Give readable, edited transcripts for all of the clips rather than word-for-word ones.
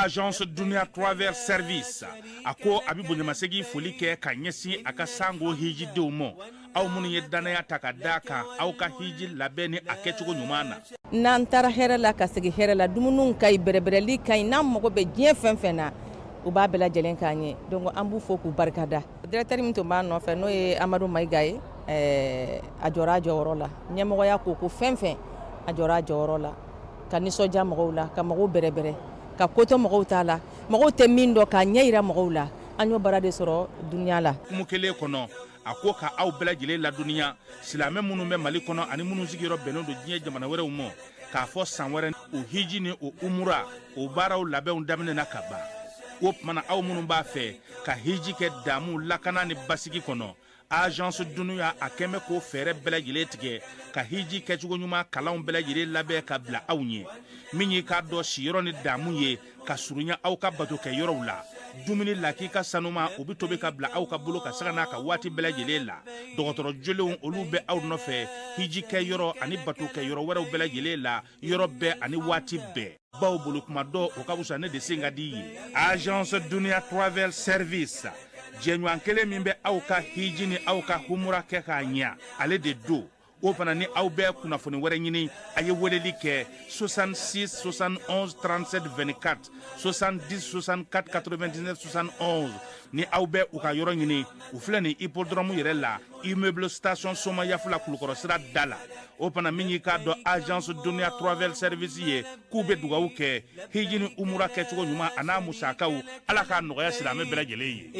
Agence Dunia Travel Service a ko a bɛ bonyamasegin foli kɛ ka ɲɛsin a ka sango hijidenw ma, aw minnu ye dannaya ta ka da kan aw ka hiji labɛn ni a kɛcogo ɲuman na. N'an taara hɛrɛ la ka segin hɛrɛ la, dumuniw ka ɲi, bɛrɛbɛrɛli ka ɲi, n'an mago bɛ diɲɛ fɛn fɛn na, u b'a bɛɛ lajɛlen k'an ye. Donc an b'u fo k'u barikada. Directeur min tun b'a nɔfɛ, n'o ye Amadu Mayiga ye, a jɔra a jɔyɔrɔ la. Ɲɛmɔgɔya ko fɛn fɛn, a jɔra a jɔyɔrɔ la, ka nisɔndiya mɔgɔw la, ka mɔgɔw bɛrɛbɛrɛ, ka ko to mɔgɔw t'a la, mɔgɔw tɛ min dɔn, k'a ɲɛ yira mɔgɔw la. An y'o baara de sɔrɔ Dunia la. Hukumu kelen kɔnɔ, a ko ka aw bɛɛ lajɛlen ladɔnniya, silamɛ minnu bɛ Mali kɔnɔ ani minnu sigiyɔrɔ bɛnnen don diɲɛ jamana wɛrɛw ma, k'a fɔ san wɛrɛ o hiji ni o umura o baaraw labɛnw daminɛna ka ban. O tuma na, aw minnu b'a fɛ ka hiji kɛ damu, lakana ni basigi kɔnɔ, Agence Dunia a kɛn bɛ k'o fɛɛrɛ bɛɛ lajɛlen tigɛ ka hiji kɛcogo ɲuman kalanw bɛɛ lajɛlen labɛn ka bila aw ɲɛ. Min y'i k'a dɔn siyɔrɔ ni damu ye ka surunya aw ka bato kɛ yɔrɔw la, dumuni lakika sanuma, o bɛ tobi ka bila aw ka bolo ka sanga n'a ka waati bɛɛ lajɛlen la. Dɔgɔtɔrɔ jolenw, olu bɛ aw nɔfɛ hiji kɛ yɔrɔ ani bato kɛ yɔrɔ wɛrɛw bɛɛ lajɛlen la, yɔrɔ bɛɛ ani waati bɛɛ. Baw bolo kuma dɔ, o ka fisa ne de sen ka di ye. Agence Dunia Travel Service, jɛɲɔgɔn kelen min bɛ aw ka hiji ni aw ka humura kɛ k'a ɲɛ, ale de don. O fana ni aw bɛ kunnafoni wɛrɛ ɲini, a ye weleli kɛ 66 71 37 24, 70 64 99 71. Ni aw bɛ u ka yɔrɔ ɲini, u filɛ nin hippodrome yɛrɛ la, immeuble station Somayafula, Kulukɔrɔ sira da la. O fana, min y'i k'a dɔn Agence Dunia Travel Service ye, k'u bɛ dugawu kɛ hiji ni umura kɛcogo ɲuman a n'a musakaw, Ala k'a nɔgɔya silamɛ bɛɛ lajɛlen ye.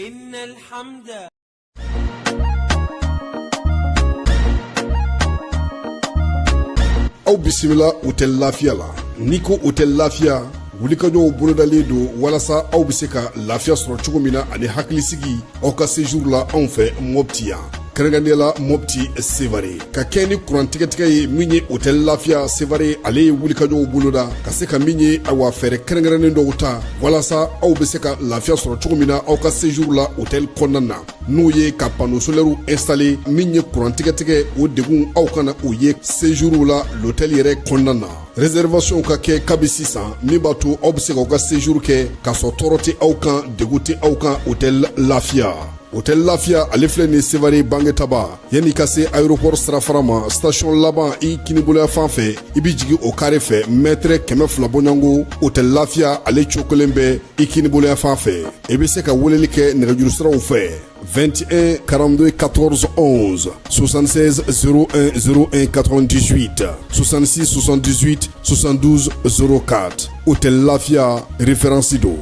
Aw bisimila Hôtel Lafiya la. N'i ko Hôtel Lafiya, wulikajɔw bolodalen don walasa aw bɛ se ka lafiya sɔrɔ cogo min na ani hakilisigi aw ka séjour la anw fɛ Mopti yan, kɛrɛnkɛrɛnnenya la Mopti Sevare. Ka kɛ ni kuran tigɛtigɛ ye, min ye Hôtel Lafiya Sevare, ale ye wulikajɔw boloda ka se ka min ye, awa, fɛɛrɛ kɛrɛnkɛrɛnnen dɔw ta walasa aw bɛ se ka lafiya sɔrɔ cogo min na aw ka séjour la hôtel kɔnɔna na, n'o ye ka panneau solaire installé. Min ye kuran tigɛtigɛ, o degun aw kana o ye séjour la l'hôtel yɛrɛ kɔnɔna na. Réservation ka kɛ kabi sisan, min b'a to aw bɛ se k'aw ka séjour kɛ k'a sɔrɔ tɔɔrɔ tɛ aw kan, degun tɛ aw kan. Hôtel Lafiya, Hôtel Lafiya, ale filɛ nin Sevare Bangetaba, yanni ka se aéroport sirafara ma, station laban, i kiniboloya fan fɛ, i bɛ jigin o carré fɛ, mètre 200 bɔɲɔgɔnko, Hôtel Lafiya ale cokolen bɛ i kiniboloya fan fɛ. I bɛ se ka weleli kɛ nɛgɛjuru siraw fɛ: 21 42 14 11, 76 01 01 98, 66 78 72 04. Hôtel Lafia, référence don.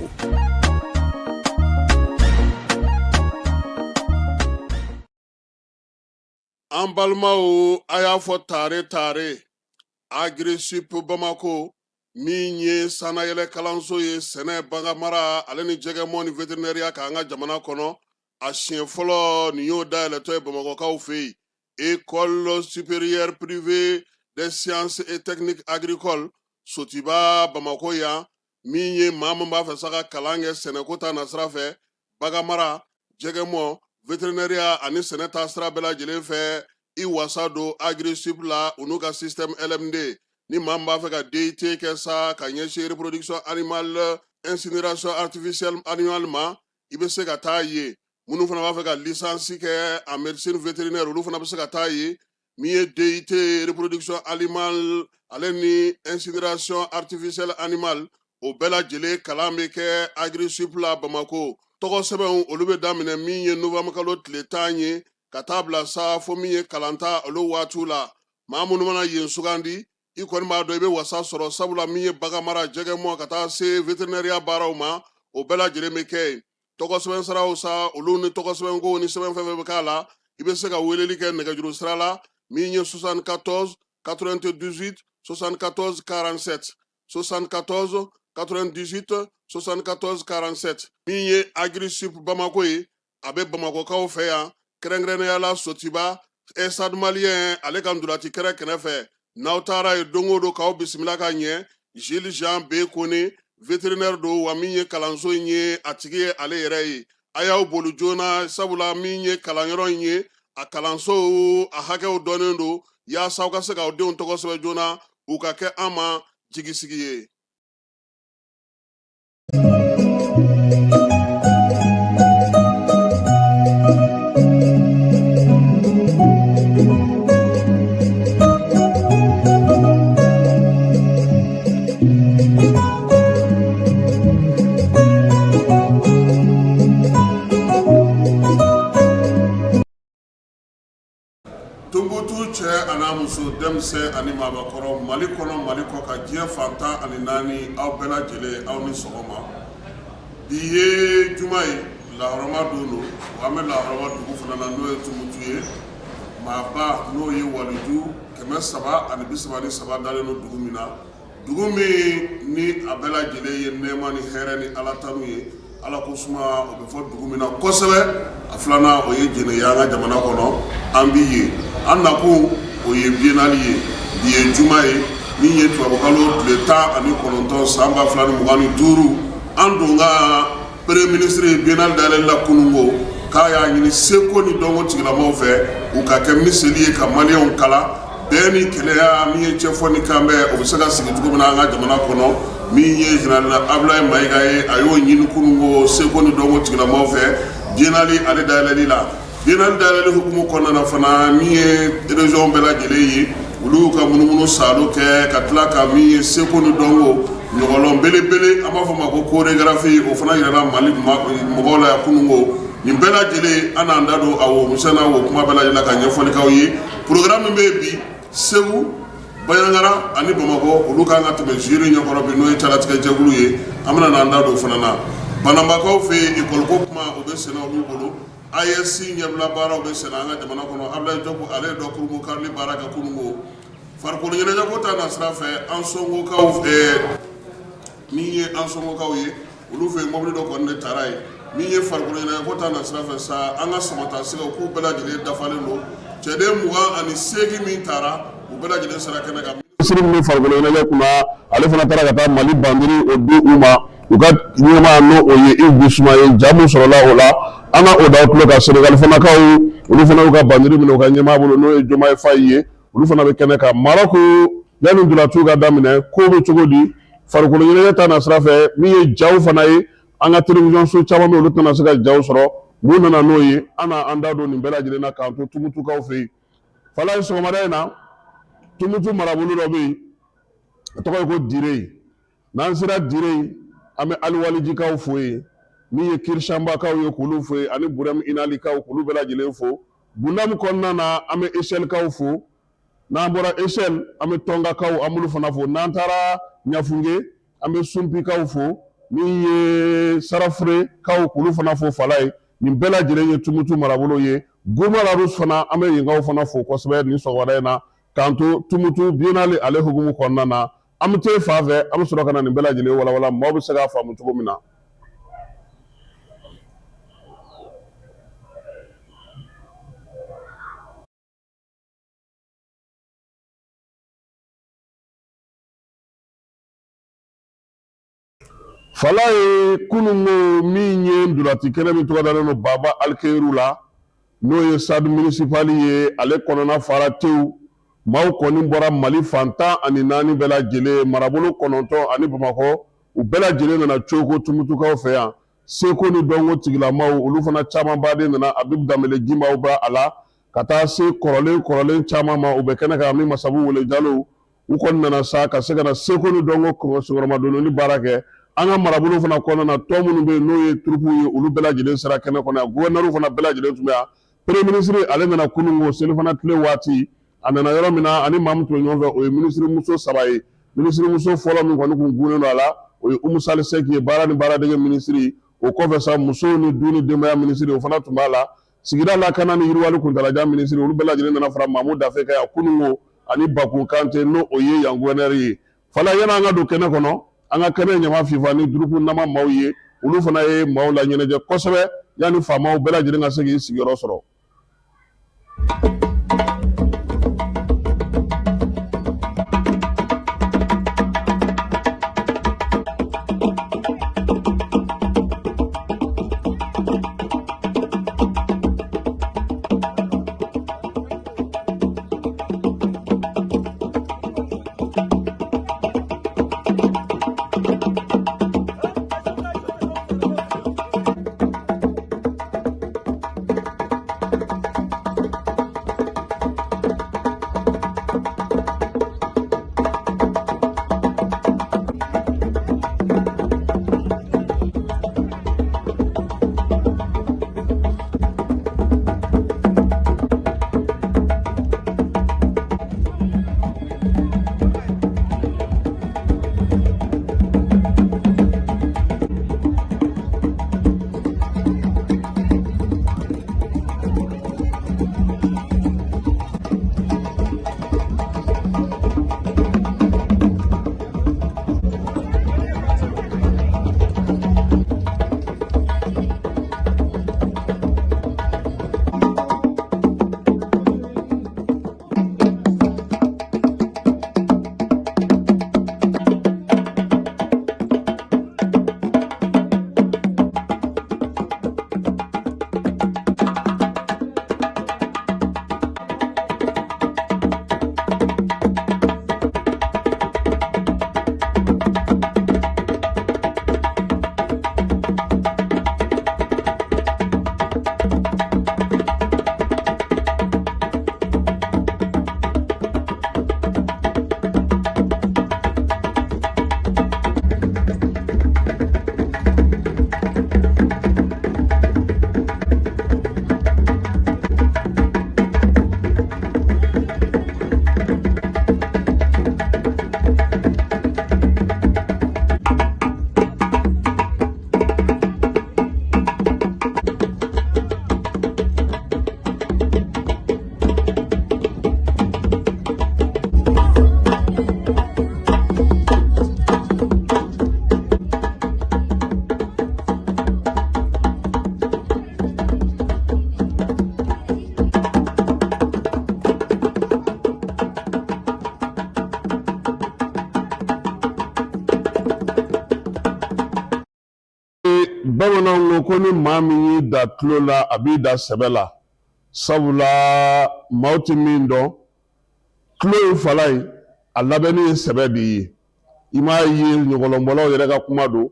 An balimaw, a y'a fɔ tare tare, Agrisip Bamako, min ye sannayɛlɛ kalanso ye sɛnɛ, baganmara ale ni jɛgɛmɔ ni vétérinaire k'an ka jamana kɔnɔ, a siɲɛ fɔlɔ nin y'o dayɛlɛtɔ ye Bamakɔkaw fɛ yen. École supérieure privée des sciences et techniques agricoles Sotiba Bamako yan, min ye maa min b'a fɛ sa ka kalan kɛ sɛnɛko ta nasira fɛ, baganmara, jɛgɛmɔ, vétérinaire ani sɛnɛ ta sira bɛɛ lajɛlen fɛ, i wasa don Agrisip la, u n'u ka système LMD. Ni maa min b'a fɛ ka DUT kɛ sa ka ɲɛsin reproduction animale, incinération artificielle animale ma, i bɛ se ka taa yen. Minnu fana b'a fɛ ka licence kɛ en médecine vétérinaire, olu fana bɛ se ka taa yen. Min ye DUT reproduction animale ale ni incinération artificielle animale, o bɛɛ lajɛlen kalan bɛ kɛ Agrisip la Bamako. Tɔgɔ sɛbɛnw, olu bɛ daminɛ min ye novembre kalo tile 10 ye ka taa bila sa fo min ye kalanta olu waatiw la. Maa minnu mana yen sugandi. I kɔni b'a dɔn i bɛ wasa sɔrɔ, sabula min ye baganmara, jɛgɛmɔ, ka taa se vétérinaire baaraw ma, o bɛɛ lajɛlen bɛ kɛ yen. Tɔgɔ sɛbɛn siraw sa, olu ni tɔgɔ sɛbɛnko ni sɛbɛn fɛn fɛn bɛ k'a la, i bɛ se ka weleli kɛ nɛgɛjuru sira la min ye 74 98 74 47, 74 98 74 47. Min ye Agrisup Bamako ye, a bɛ Bamakɔkaw fɛ yan, kɛrɛnkɛrɛnnenya la Sotiba Stade Malien ale ka ntolaci kɛrɛ kɛrɛfɛ. N'aw taara yen don o don, k'aw bisimila ka ɲɛ. Gilles Jean B Kone, vétérinaire don, wa min ye kalanso in ye, a tigi ye ale yɛrɛ ye. A y'aw boli joona, sabula min ye kalanyɔrɔ in ye, a kalanso a hakɛw dɔnnen don, yaasa aw ka se k'aw denw tɔgɔ sɛbɛn joona, u ka kɛ an ma jigisigi ye. Tunbutu cɛ a n'a muso, denmisɛn ani maabakɔrɔ, Mali kɔnɔ, Mali kɔ kan, diɲɛ fan 14, aw bɛɛ lajɛlen, aw ni sɔgɔma. Bi ye juma ye, lahɔrɔma don don, wa an bɛ lahɔrɔma dugu fana na, n'o ye Tumutu ye. Maaba n'o ye waliju 333 dalen don dugu min na, dugu min ni a bɛɛ lajɛlen ye nɛɛma ni hɛrɛ ni Ala tanu ye, Ala ko suma, o bɛ fɔ dugu min na kosɛbɛ. A filanan, o ye Jɛnɛ ye an ka jamana kɔnɔ. An bi yen, an nakun o ye biennale ye. Bi ye juma ye min ye tubabukalo tile 19, san 2025. An don ka premier ministre ye biennale dayɛlɛli la kununko, k'a y'a ɲini seko ni dɔnko tigilamaw fɛ, u ka kɛ miseli ye ka maliyɛnw kala bɛn ni kelenya, min ye cɛfɔ ni kanbɛn, o bɛ se ka sigi cogo min na an ka jamana kɔnɔ. Min ye général Abulaye Mayiga ye, a y'o ɲini kununko seko ni dɔnko tigilamaw fɛ biennale ale dayɛlɛli la. Biennale dayɛlɛli hukumu kɔnɔna na fana, min ye région bɛɛ lajɛlen ye, olu y'u ka munumunu saalo kɛ, ka tila ka min ye seko ni dɔnko ɲɔgɔlɔn belebele, an b'a fɔ ma ko chorégraphie, o fana yirala Mali mɔgɔw la yan kununko. Nin bɛɛ lajɛlen, an n'an da don a wo misɛn na, o kuma bɛɛ lajɛlen na, ka ɲɛfɔli k'aw ye. Programme min bɛ yen bi, Segu, Banjagara ani Bamakɔ, olu kan ka tɛmɛ jury ɲɛkɔrɔ bi, n'o ye calatigɛ jɛkulu ye. An bɛna n'an da don o fana na. Bananbakaw fɛ yen, école ko kuma, o bɛ senna olu bolo. AES ɲɛbila baaraw bɛ senna an ka jamana kɔnɔ. Abulaye Jɔpu, ale ye dɔ kurumu karili baara kɛ kununko. Farikolo ɲɛnajɛko ta na sira fɛ, an songokaw, min ye an songokaw ye, olu fɛ yen, mobili dɔ kɔni de taara yen. Min ye farikolo ɲɛnajɛko ta na sira fɛ sa, an ka samata sɛgɛw, k'u bɛɛ lajɛlen dafalen don. Cɛden 28 min taara, u bɛɛ lajɛlen sera kɛnɛ kan. Minisiri min bɛ farikolo ɲɛnajɛ kunna, ale fana taara ka taa Mali bandiri o di u ma, u ka ɲɛmaa n'o o ye Yves Bissouma ye. Ja min sɔrɔla o la, an ka o da tulo kan. Senegali fanakaw, olu fana y'u ka bandiri minɛ u ka ɲɛmaa bolo, n'o ye Diomaye Faye ye, olu fana bɛ kɛnɛ kan. Marɔku, yanni ntolaciw ka daminɛ, ko bɛ cogo di farikolo ɲɛnajɛ ta na sira fɛ? Min ye jaw fana ye, an ka télévision so caman bɛ, olu tɛna se ka jaw sɔrɔ. Mun nana n'o ye? An na an da don nin bɛɛ lajɛlen na k'an to Tumutukaw fɛ yen. Falaye, sɔgɔmada in na, Tumutu marabolo dɔ bɛ yen, a tɔgɔ ye ko Dire. N'an sera Dire, an bɛ Aliwalijikaw fo yen, min ye Kirisanbakaw ye, k'olu fo yen, ani Burɛmu Inalikaw, k'olu bɛɛ lajɛlen fo. Bundamu kɔnɔna na, an bɛ Esɛlikaw fo. N'an bɔra Esɛl, an bɛ Tɔngakaw, an b'olu fana fo. N'an taara Ɲafunge, an bɛ Sunpikaw fo, min ye Sarafurekaw, k'olu fana fo. Falaye, nin bɛɛ lajɛlen ye Tumutu marabolo ye. Goma Larus fana, an bɛ yenkaw fana fo kosɛbɛ nin sɔgɔmada in na, k'an to Tumutu biennale ale hukumu kɔnɔna na. An bɛ taa fan fɛ, an bɛ sɔrɔ ka na nin bɛɛ lajɛlen walawala, maaw bɛ se k'a faamu cogo min na. Falaye, kununko, min ye ntolaci kɛnɛ min tɔgɔ dalen don Baba Alikeyiru la, n'o ye stade municipal ye, ale kɔnɔna fara tewu. Maaw kɔni bɔra Mali fan 14 bɛɛ lajɛlen, marabolo 9 ani Bamakɔ, u bɛɛ lajɛlen nana coko Tumutukaw fɛ yan. Seko ni dɔnko tigilamaw, olu fana caman baden nana. Abibu Danbele Ginbaw b'a a la, ka taa se kɔrɔlen kɔrɔlen caman ma, u bɛ kɛnɛ kan, min Masabu Wele Jalo. U kɔni nana sa ka se ka na seko ni dɔnko senkɔrɔmadonni baara kɛ. An ka marabolo fana kɔnɔna na, tɔn minnu bɛ yen, n'o ye turupuw ye, olu bɛɛ lajɛlen sera kɛnɛ kɔnɔ yan. Guvɛrinɛriw fana bɛɛ lajɛlen tun bɛ yan. Premier ministre, ale nana kununko selifana tile waati. A nana yɔrɔ min na, ani maa min tun bɛ ɲɔgɔn fɛ, o ye minisirimuso saba ye. Minisirimuso fɔlɔ min kɔni kun gunnen don a la, o ye Umu Sali Sɛki ye, baara ni baaradege minisiri. O kɔfɛ sa, musow ni du ni denbaya minisiri, o fana tun b'a la. Sigida lakana ni yiriwali kuntalajan minisiri, olu bɛɛ lajɛlen nana fara Mamu Dafe kan yan kununko, ani Bakun Kante, n'o o ye yan guvɛnɛri ye. Fala, yanni an ka don kɛnɛ kɔnɔ, an ka kɛnɛ ɲama fifa ni duruku nama maaw ye, olu fana ye maaw laɲɛnajɛ kosɛbɛ yanni faamaw bɛɛ lajɛlen ka se k'i sigiyɔrɔ sɔrɔ. Bamananw ko ko ni maa min y'i da tulo la, a b'i da sɛbɛ la, sabula maaw tɛ min dɔn, tulo in fala in, a labɛnni ye sɛbɛ de ye. I m'a ye, ɲɔgɔlɔnbɔlaw yɛrɛ ka kuma don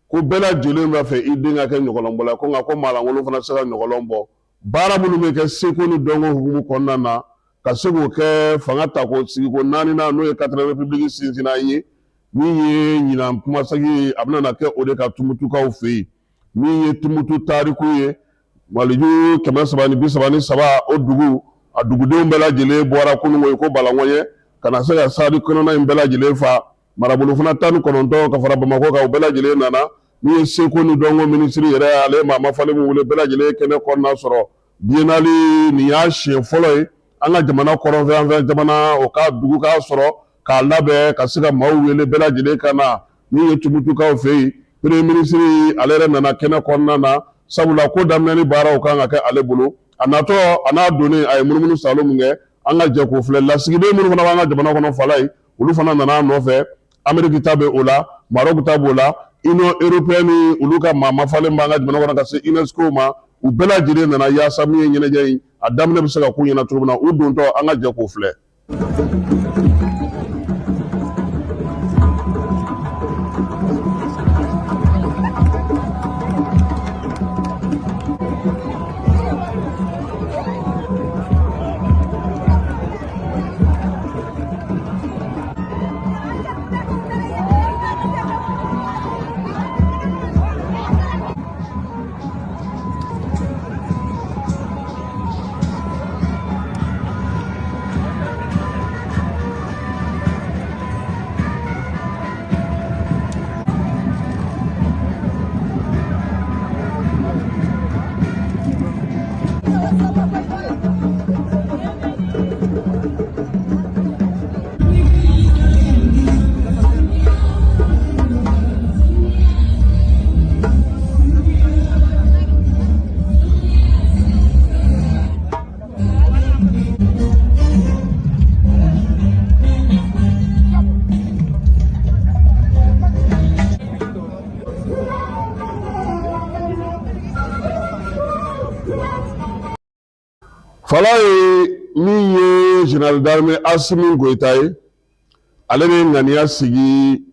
ko bɛɛ lajɛlen b'a fɛ i den ka kɛ ɲɔgɔlɔnbɔla ye, ko nka ko maalankolon fana tɛ se ka ɲɔgɔlɔn bɔ. Baara minnu bɛ kɛ seko ni dɔnko hukumu kɔnɔna na, ka se k'o kɛ fanga tako sigiko naaninan, n'o ye quatrième république sinsinna ye, min ye ɲinan kumasegi ye, a bɛna kɛ o de kan Tumutukaw fɛ yen. Min ye Tumutu tariku ye, Maliju 333, o dugu a dugudenw bɛɛ lajɛlen bɔra kununko ye ko Balanŋɔɲɛ ka na se ka sadi kɔnɔna in bɛɛ lajɛlen fa. Marabolo fana 19 ka fara Bamakɔ kan, o bɛɛ lajɛlen nana. Min ye seko ni dɔnko minisiri yɛrɛ, ale ye maa mafalen min wele, bɛɛ lajɛlen ye kɛnɛ kɔnɔna sɔrɔ. Biennale nin y'a siɲɛ fɔlɔ ye an ka jamana kɔrɔnfɛ jamana, o ka dugu k'a sɔrɔ k'a labɛn ka se ka maaw wele bɛɛ lajɛlen ka na. Min ye Tumutukaw fɛ yen, premier ministre ale yɛrɛ nana kɛnɛ kɔnɔna na, sabula ko daminɛni baaraw kan ka kɛ ale bolo. A natɔ a n'a donnen, a ye munumunu salo min kɛ, an ka jɛ k'o filɛ. Lasigiden minnu fana b'an ka jamana kɔnɔ fala ye, olu fana nana a nɔfɛ. Ameriki ta bɛ o la, Maroc ta b'o la, Union européenne olu ka maa mafalen b'an ka jamana kɔnɔ, ka se UNESCO ma, u bɛɛ lajɛlen nana yaasa min ye ɲɛnajɛ in a daminɛ bɛ se ka k'u ɲɛna cogo min na. U dontɔ, an ka jɛ k'o filɛ. Fala ye min ye général d'armée Asimi Goyita ye, ale bɛ ŋaniya sigi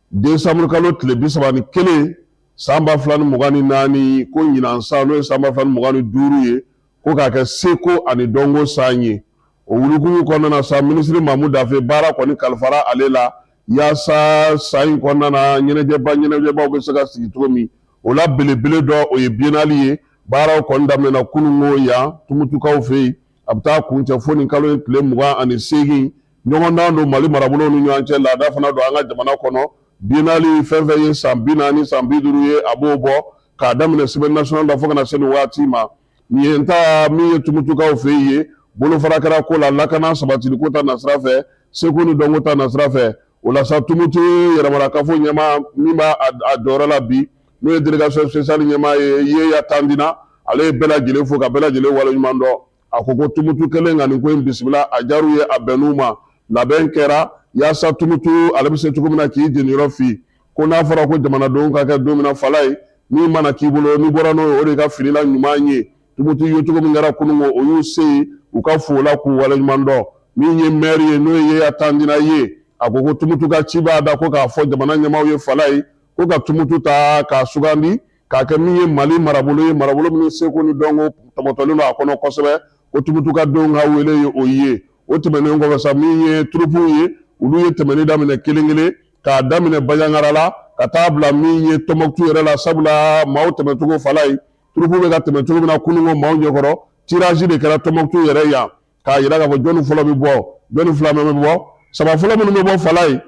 décembre kalo tile 31 san 2024, ko ɲinan san, n'o ye san 2025 ye, ko k'a kɛ seko ani dɔnko san ye. O wulikun kɔnɔna na sa, minisiri Mamu Dafe, baara kɔni kalifara ale la yaasa san in kɔnɔna na, ɲɛnajɛbaw bɛ se ka sigi cogo min. O la belebele dɔ, o ye biennale ye. Baaraw kɔni daminɛna kununko yan Tumutukaw fɛ yen, a bɛ taa kuncɛ fo nin kalo in tile 28. Ɲɔgɔndan don Mali marabolow ni ɲɔgɔn cɛ, laada fana don an ka jamana kɔnɔ. Biennale fɛn fɛn ye san 40, san 50 ye, a b'o bɔ k'a daminɛ semaine nationale la fo ka na se nin waati ma. Nin ye n ta min ye Tumutukaw fɛ yen ye, bolofara kɛra ko la, lakana sabatili ko ta nasira fɛ, seko ni dɔnko ta nasira fɛ. O la sa, Tumutu yɛrɛmarakafo ɲɛmaa min b'a a jɔyɔrɔ la bi, n'o ye délégation spéciale ɲɛmaa ye, Yeya Tandina, ale ye bɛɛ lajɛlen fo ka bɛɛ lajɛlen waleɲuman dɔn. A ko ko Tumutu kɛlen ka nin ko in bisimila, a diyar'u ye, a bɛnn'u ma. Labɛn kɛra yaasa Tumutu ale bɛ se cogo min na k'i jeniyɔrɔ fi. Ko n'a fɔra ko jamanadenw ka kɛ don min na, fala ye min mana k'i bolo, n'i bɔra n'o ye, o de ka fini la ɲuman ye. Tumutu ye cogo min kɛra kununko, o y'u se yen u ka fo la k'u waleɲuman dɔn. Min ye maire ye, n'o ye Yeya Tandina ye, a ko ko Tumutu ka ci b'a da ko k'a fɔ jamana ɲɛmaaw ye, fala ye ko ka Tumutu ta k'a sugandi k'a kɛ min ye Mali marabolo ye, marabolo min seko ni dɔnko tɔbɔtɔlen don a kɔnɔ kosɛbɛ, ko Tumutu ka denw ka wele ye o ye. O tɛmɛnen kɔfɛ sa, min ye turupuw ye, olu ye tɛmɛni daminɛ kelen kelen, k'a daminɛ Bandiagara la ka taa bila min ye Tɔnbɔkutu yɛrɛ la. Sabula maaw tɛmɛcogo, fala ye turupu bɛ ka tɛmɛ cogo min na kununko maaw ɲɛkɔrɔ, tirage de kɛra Tɔnbɔkutu yɛrɛ yan k'a yira k'a fɔ jɔnni fɔlɔ bɛ bɔ, jɔnni filanan bɛ bɔ, saba fɔlɔ minnu bɛ bɔ, fala ye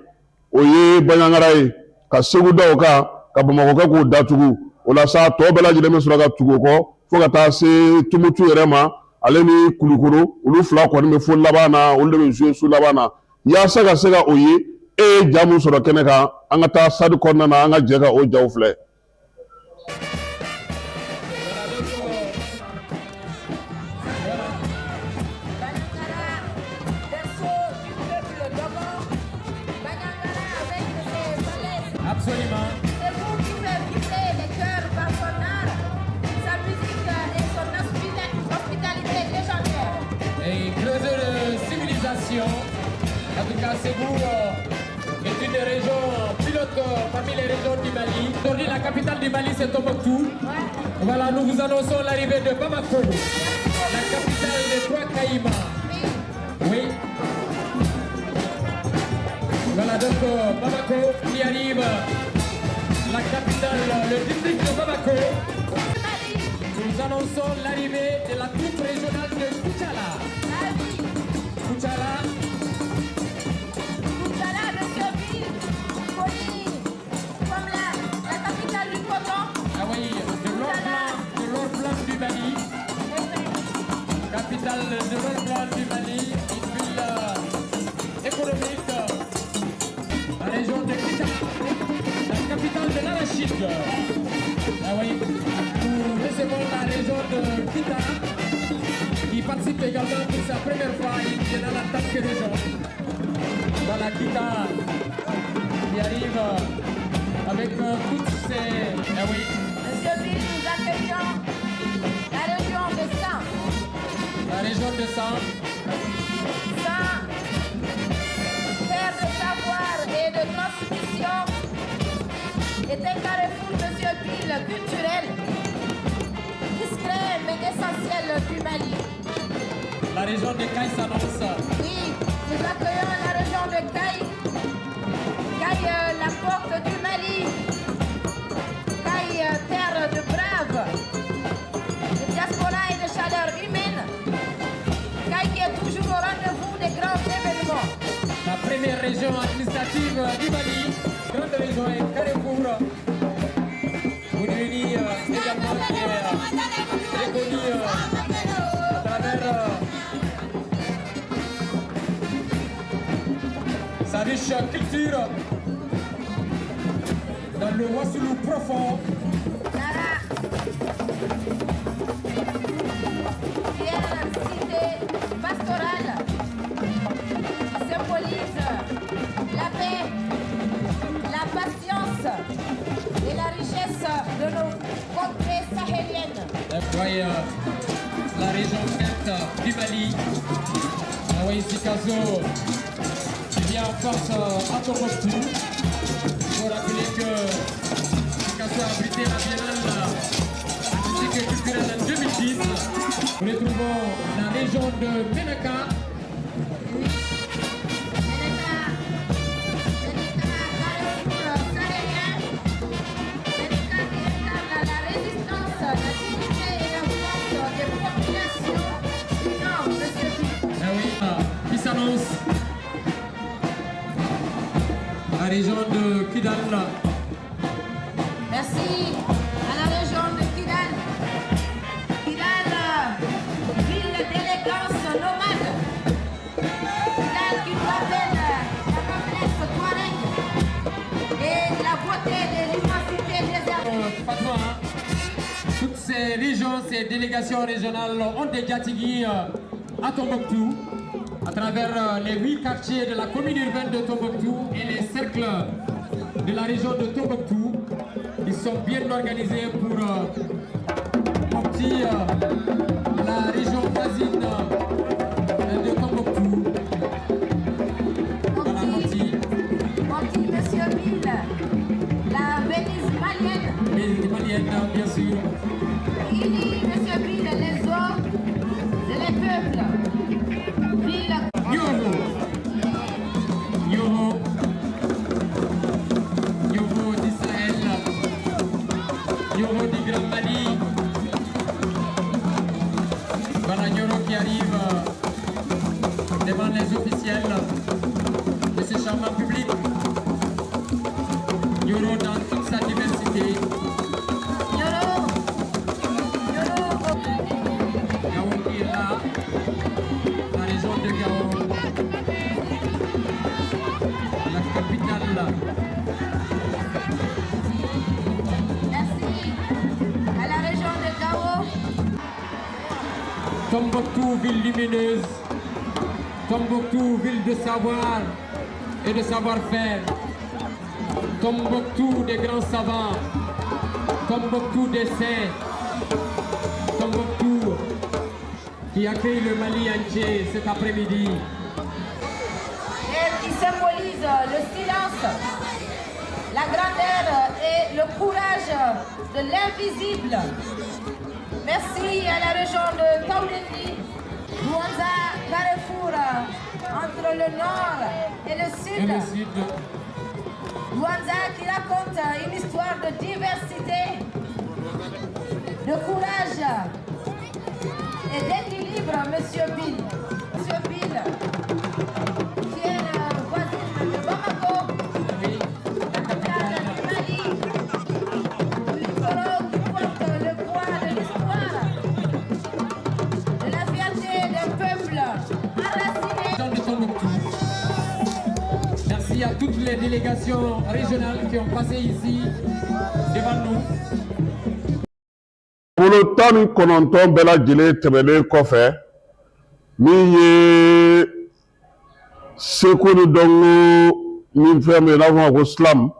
o ye Bandiagara ye, ka Segu da o kan, ka Bamakɔ kɛ k'o datugu. O la sa, tɔ bɛɛ lajɛlen bɛ sɔrɔ ka tugu o kɔ fo ka taa se Tumutu yɛrɛ ma, ale ni Kulukoro, olu fila kɔni bɛ fo laban na, olu de bɛ jouer su laban na. Yaasa ka se ka o ye, e ye ja mun sɔrɔ kɛnɛ kan, an ka taa stade kɔnɔna na, an ka jɛ ka o jaw filɛ. Absolument. C'est vous qui faites vibrer les cœurs par son art, sa musique et son hospitalité légendaire. Et creuset de civilisation. En tout cas, Ségou est une des régions pilotes parmi les régions du Mali. Aujourd'hui, la capitale du Mali, c'est Tombouctou. Voilà, nous vous annonçons l'arrivée de Bamako, la capitale des trois Caïmans. Oui. Voilà donc Bamako qui arrive, la capitale, le district de Bamako. Nous annonçons l'arrivée de la troupe régionale de Koutiala. Koutiala. Koutiala, monsieur Bill, connu comme la capitale du coton. Ah oui, de l'or blanc du Mali. Capitale de l'or blanc du Mali, une ville économique. La région de Kita, la capitale de l'arachide. Ah oui, nous recevons la région de Kita, qui participe également pour sa première fois à une biennale en tant que région. Voilà Kita qui arrive avec toutes ses. Ah oui. Monsieur Bill, nous accueillons la région de San. La région de San. San, terre de savoir et de transmission, est un carrefour, Monsieur Bill, culturel, discret mais essentiel du Mali. La région de Kayes s'annonce. Oui, nous accueillons la région de Kayes. Kayes, la porte du Mali. Kayes, terre de braves, de diaspora et de chaleur humaine. Kayes qui est toujours au rendez-vous des grands événements. La première région administrative du Mali, grande région et carrefour. Boudiouini également qui est très connu à travers sa riche culture dans le Wassoulou profond. Nara, fière cité pastorale, symbolise la paix, la patience et la richesse de nos contrées sahéliennes. Oui, la région Côte du Mali. Ah oui, Sikasso qui vient en force à Tombouctou. Il faut rappeler que Sikasso a abrité la biennale artistique et culturelle en 2010. Nous retrouvons la région de Ménaka. Oui. Ménaka, Ménaka, carrefour sahélien. Ménaka qui incarne la résistance, la dignité et la force des populations du Nord, monsieur Bill. Ah oui, qui s'annonce. La région de Kidal. Merci à la région de Kidal. Kidal, ville d'élégance nomade. Kidal qui nous rappelle la noblesse touareg et la beauté de l'immensité désertique. Fatma, hein. Toutes ces régions, ces délégations régionales ont des Djatigi à Tombouctou, à travers les huit quartiers de la commune urbaine de Tombouctou et les cercles de la région de Tombouctou. Ils sont bien organisés pour Mopti, la région voisine de Tombouctou. Voilà, Mopti, Mopti. Mopti, monsieur Bill, la Venise malienne. Mais malienne, bien sûr. Il dit, monsieur Bill, les eaux et les peuples. Ville Nioro. Nioro. Nioro du Sahel. Nioro du Grand Mali. Voilà Nioro qui arrive devant les officiels de ce charmant public. Nioro dans toute sa diversité. Nioro, Nioro, Gao qui est là. La région de Gao. La capitale. Merci à la région de Gao. Tombouctou, ville lumineuse. Tombouctou, ville de savoir et de savoir-faire. Tombouctou des grands savants. Tombouctou des saints. Tombouctou qui accueille le Mali entier cet après-midi. Elle qui symbolise le silence, la grandeur et le courage de l'invisible. Merci à la région de Taoudéni, Douentza, carrefour entre le nord et le Et sud. le sud. Douentza qui raconte une histoire de diversité, de courage et d'équilibre, monsieur Bill. Monsieur Bill, qui est la voisine de Bamako, Oui, la capitale du Mali, Nioro qui porte le poids de l'histoire, de la fierté d'un peuple enraciné. Région de Tombouctou. Merci à toutes les délégations régionales qui ont passé ici devant nous. Bolo 19 bɛɛ lajɛlen tɛmɛnen kɔfɛ, min ye seko ni dɔnko min fɛn min ye n'a fɔ ma ko slam,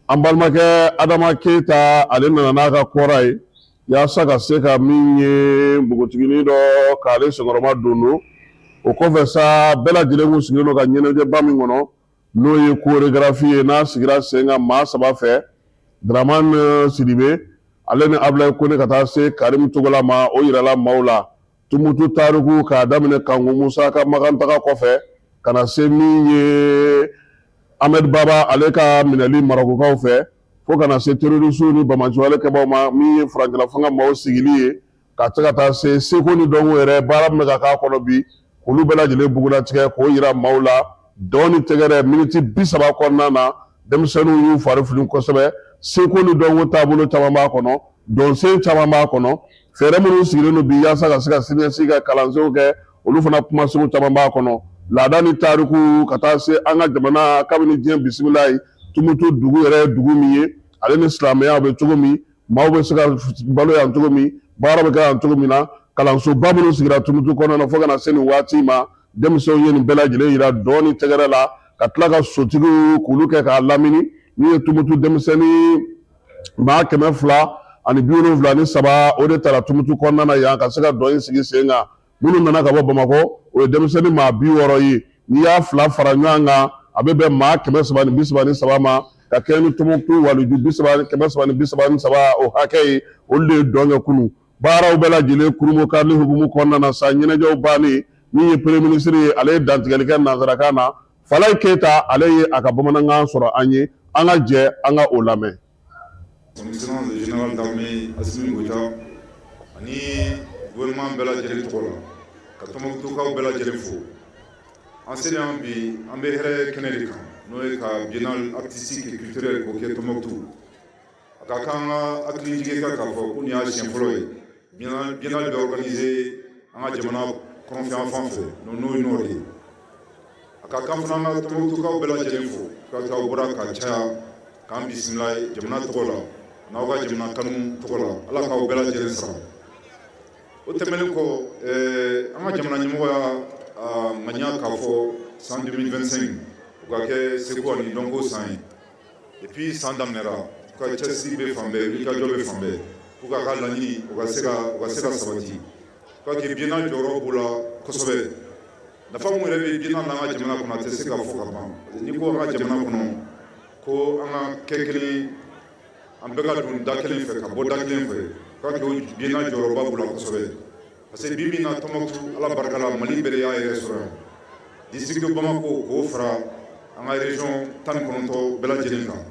an balimakɛ Adama Keyita, ale nana n'a ka kɔra ye yaasa ka se ka min ye npogotiginin dɔ k'ale senkɔrɔma don. O kɔfɛ sa, bɛɛ lajɛlen kun sigilen don ka ɲɛnajɛba min kɔnɔ, n'o ye chorégraphie ye, n'a sigira sen kan maa saba fɛ, Dramane Sidibe, ale ni Abulayi Kone, ka taa se Karim Togola ma. O yirala maaw la Tumutu tariku k'a daminɛ Kanku Musa ka makantaga kɔfɛ ka na se min ye Ahmed Baba, ale ka minɛli Marɔkukaw fɛ, fo ka na se terroristew ni banbaanciwale kɛbaaw ma, min ye furancɛla fanga maaw sigili ye, ka se ka taa se seko ni dɔnko yɛrɛ baara min bɛ ka k'a kɔnɔ bi, k'olu bɛɛ lajɛlen bugulatigɛ k'o yira maaw la. Dɔn ni tɛgɛrɛ miniti 30 kɔnɔna na, denmisɛnninw y'u fari fili kosɛbɛ. Seko ni dɔnko taabolo caman b'a kɔnɔ, dɔnsen caman b'a kɔnɔ, fɛɛrɛ minnu sigilen don bi yaasa ka se ka siniɲɛsigi ka kalansenw kɛ, olu fana kumasenw caman b'a kɔnɔ, laada ni tariku, ka taa se an ka jamana kabini diɲɛ bisimila ye. Tumutu dugu yɛrɛ ye dugu min ye, ale ni silamɛya bɛ cogo min, maaw bɛ se ka balo yan cogo min, baara bɛ kɛ yan cogo min na, kalansoba minnu sigira Tumutu kɔnɔna na, fo ka na se nin waati ma, denmisɛnw ye nin bɛɛ lajɛlen yira dɔn ni tɛgɛrɛ la, ka tila ka sotigiw k'olu kɛ k'a lamini, min ye Tumutu denmisɛnnin maa 200. 73, o de tara Tumutu kɔnɔna na yan ka se ka dɔn in sigi sen kan. Minnu nana ka bɔ Bamakɔ, o ye denmisɛnnin maa 60 ye. N'i y'a fila fara ɲɔgɔn kan, a bɛ bɛn maa 333 ma, ka kɛɲɛ ni Tumutu waliju bi saba 333 o hakɛ ye. Olu de ye dɔn kɛ kunun. Baaraw bɛɛ lajɛlen kurunbonkarili hukumu kɔnɔna na sa, ɲɛnajɛw bannen, min ye premier ministre ye, ale ye dantigɛli kɛ nansarakan na. Falaye Keyita, ale ye a ka bamanankan sɔrɔ an ye. An ka jɛ an ka o lamɛn. Son Excellence le Général d'armée Assimi Goïta ani gouvernement bɛɛ lajɛlen tɔgɔ la, ka Tɔnbukutukaw bɛɛ lajɛlen fo. An selen yan bi, an bɛ hɛrɛ kɛnɛ de kan, n'o ye ka biennale artistique et culturelle k'o kɛ Tɔnbukutu. A ka kan an ka hakili jigin kɛ k'a fɔ ko nin y'a siɲɛ fɔlɔ ye biennale bɛ organiser an ka jamana kɔrɔnfɛ fan fɛ, n'o ye nord ye. A ka kan fana an ka Tɔnbukutukaw bɛɛ lajɛlen fo k'a aw bɔra ka caya k'an bisimila jamana tɔgɔ la, n'aw ka jamana kanu tɔgɔ la. Ala k'aw bɛɛ lajɛlen sara. O tɛmɛnen kɔ, an ka jamana ɲɛmɔgɔ y'a ŋaniya k'a fɔ san 2025, o ka kɛ seko ani dɔnko san ye. Et puis san daminɛra, u ka cɛsiri bɛ fan bɛɛ, wulikajɔ bɛ fan bɛɛ pour k'a ka laɲini o ka se ka sabati. K'a kɛ biennale jɔyɔrɔ b'o la kosɛbɛ. Nafa mun yɛrɛ bɛ biennale n'an ka jamana kɔnɔ, a tɛ se ka fɔ ka ban. N'i ko an ka jamana kɔnɔ ko an ka kɛ kelen, an bɛɛ ka don da kelen fɛ ka bɔ da kelen fɛ, k'a kɛ o biennale jɔyɔrɔba b'o la kosɛbɛ. Parce que bi min na, Tɔnbukutu, Ala barika la, Mali bɛɛ de y'a yɛrɛ sɔrɔ yan. District de Bamako, k'o fara an ka région 19 bɛɛ lajɛlen kan,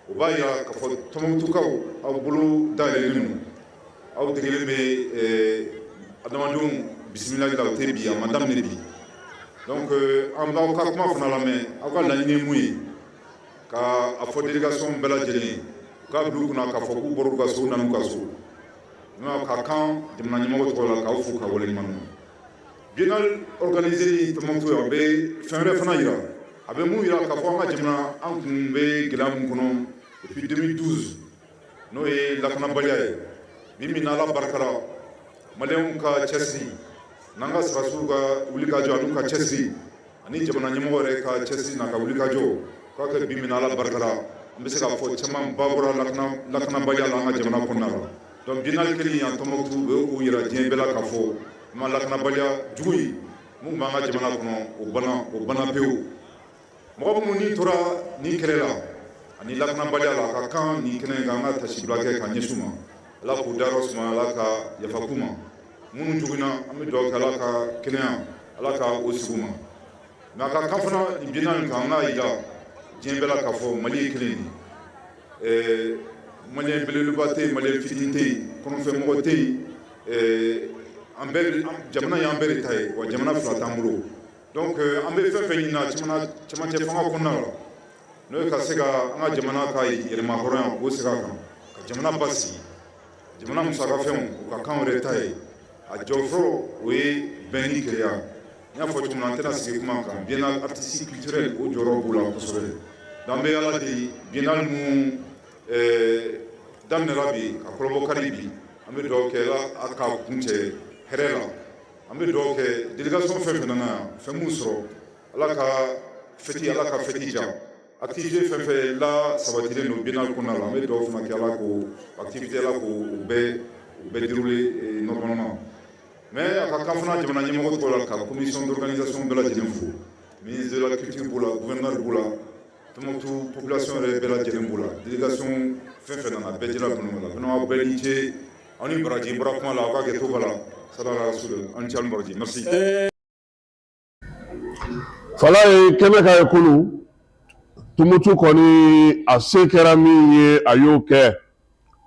o b'a yira k'a fɔ Tɔnbukutukaw, aw bolo dayɛlɛlen don, aw degelen bɛ adamadenw bisimilali la. O tɛ bi, a ma daminɛ bi. Donc an b'aw ka kuma fana lamɛn. Aw ka laɲini ye mun ye? Ka a fɔ délégation bɛɛ lajɛlen ye, u k'a bila u kunna k'a fɔ k'u bɔra u ka so, u nan'u ka so. Ka kan jamana ɲɛmɔgɔ tɔgɔ la, k'aw fo ka waleɲuman dɔn. Biennale organisé Tɔnbukutu, a bɛ fɛn wɛrɛ fana yira. A bɛ mun yira? K'a fɔ an ka jamana, an kun bɛ gɛlɛya mun kɔnɔ depuis 2012, n'o ye lakanabaliya ye, bi min na, Ala barika la, maliyɛnw ka cɛsiri n'an ka sɔrɔdasiw ka wulikajɔ an'u ka cɛsiri ani jamana ɲɛmɔgɔ yɛrɛ ka cɛsiri n'a ka wulikajɔ, k'a kɛ bi min na, Ala barika la, an bɛ se k'a fɔ caman ba bɔra lakanabaliya la an ka jamana kɔnɔna la. Donc biennale kɛli yan Tɔnbukutu bɛ o yira diɲɛ bɛɛ la k'a fɔ ma lakanabaliya jugu in mun b'an ka jamana kɔnɔ, o banna, o banna pewu. Mɔgɔ minnu ni tora nin kɛlɛ la ani lakanabaliya la, a ka kan nin kɛnɛ in kan, an ka tasibila kɛ ka ɲɛsin u ma. Ala k'u dayɔrɔ suma, Ala ka yafa k'u ma. Minnu joginna, an bɛ dugawu kɛ, Ala ka kɛnɛya, Ala ka o sigi u ma. Mais a ka kan fana nin biennale in kan, an k'a yira diɲɛ bɛɛ la k'a fɔ Mali ye kelen de ye. Maliyɛn belebeleba tɛ yen, maliyɛn fitinin tɛ yen, kɔnɔfɛmɔgɔ tɛ yen. An bɛɛ, jamana y'an bɛɛ de ta ye wa, jamana fila t'an bolo. Donc an bɛ fɛn fɛn ɲini cɛmancɛ fanga kɔnɔna la, n'o ye ka se ka an ka jamana ka yɛlɛma hɔrɔnya k'o segin a kan, ka jamana basigi, jamana musakafɛnw u ka kan yɛrɛ ta ye, a jɔ fɔlɔ, o ye bɛn ni kelenya. N y'a fɔ cogo min na, an tɛna sigi kuma kan. Biennale artistique culturelle, o jɔyɔrɔ b'o la kosɛbɛ. Donc an bɛ Ala deli, biennale mun daminɛra bi ka kɔlɔbɔ kari bi, an bɛ dugawu kɛ Ala k'a kuncɛ hɛrɛ la. An bɛ dugawu kɛ délégation fɛn fɛn nana yan, fɛn mun sɔrɔ, Ala ka fête, Ala ka fête diya. Activité fɛn fɛn la sabatilen don biennale kɔnɔna la, an bɛ dugawu fana kɛ Ala k'o activité, Ala k'o bɛɛ dérouler normalement. Mais a ka kan fana jamana ɲɛmɔgɔ tɔgɔ la, ka commission d'organisation bɛɛ lajɛlen fo. Ministre de la culture b'o la, gouverneur b'o la, Tɔnbukutu population yɛrɛ bɛɛ lajɛlen b'o la, délégation fɛn fɛn nana, bɛɛ jɛra kɔnɔ la. Vraiment, aw bɛɛ ni ce, aw ni baraji. N bɔra kuma la, aw ka kɛ to la sadara rasul. An ni ce, aw ni baraji, merci. Fala ye kɛnɛ ka ye kunun. Tumutu kɔni, a se kɛra min ye, a y'o kɛ.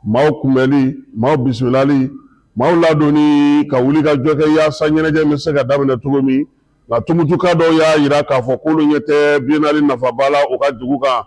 Maaw kunbɛli, maaw bisimilali, maaw ladonni, ka wuli ka jɔ kɛ yaasa ɲɛnajɛ bɛ se ka daminɛ cogo min. Nka Tumutuka dɔw y'a yira k'a fɔ k'olu ɲɛ tɛ biennale nafaba la u ka dugu kan.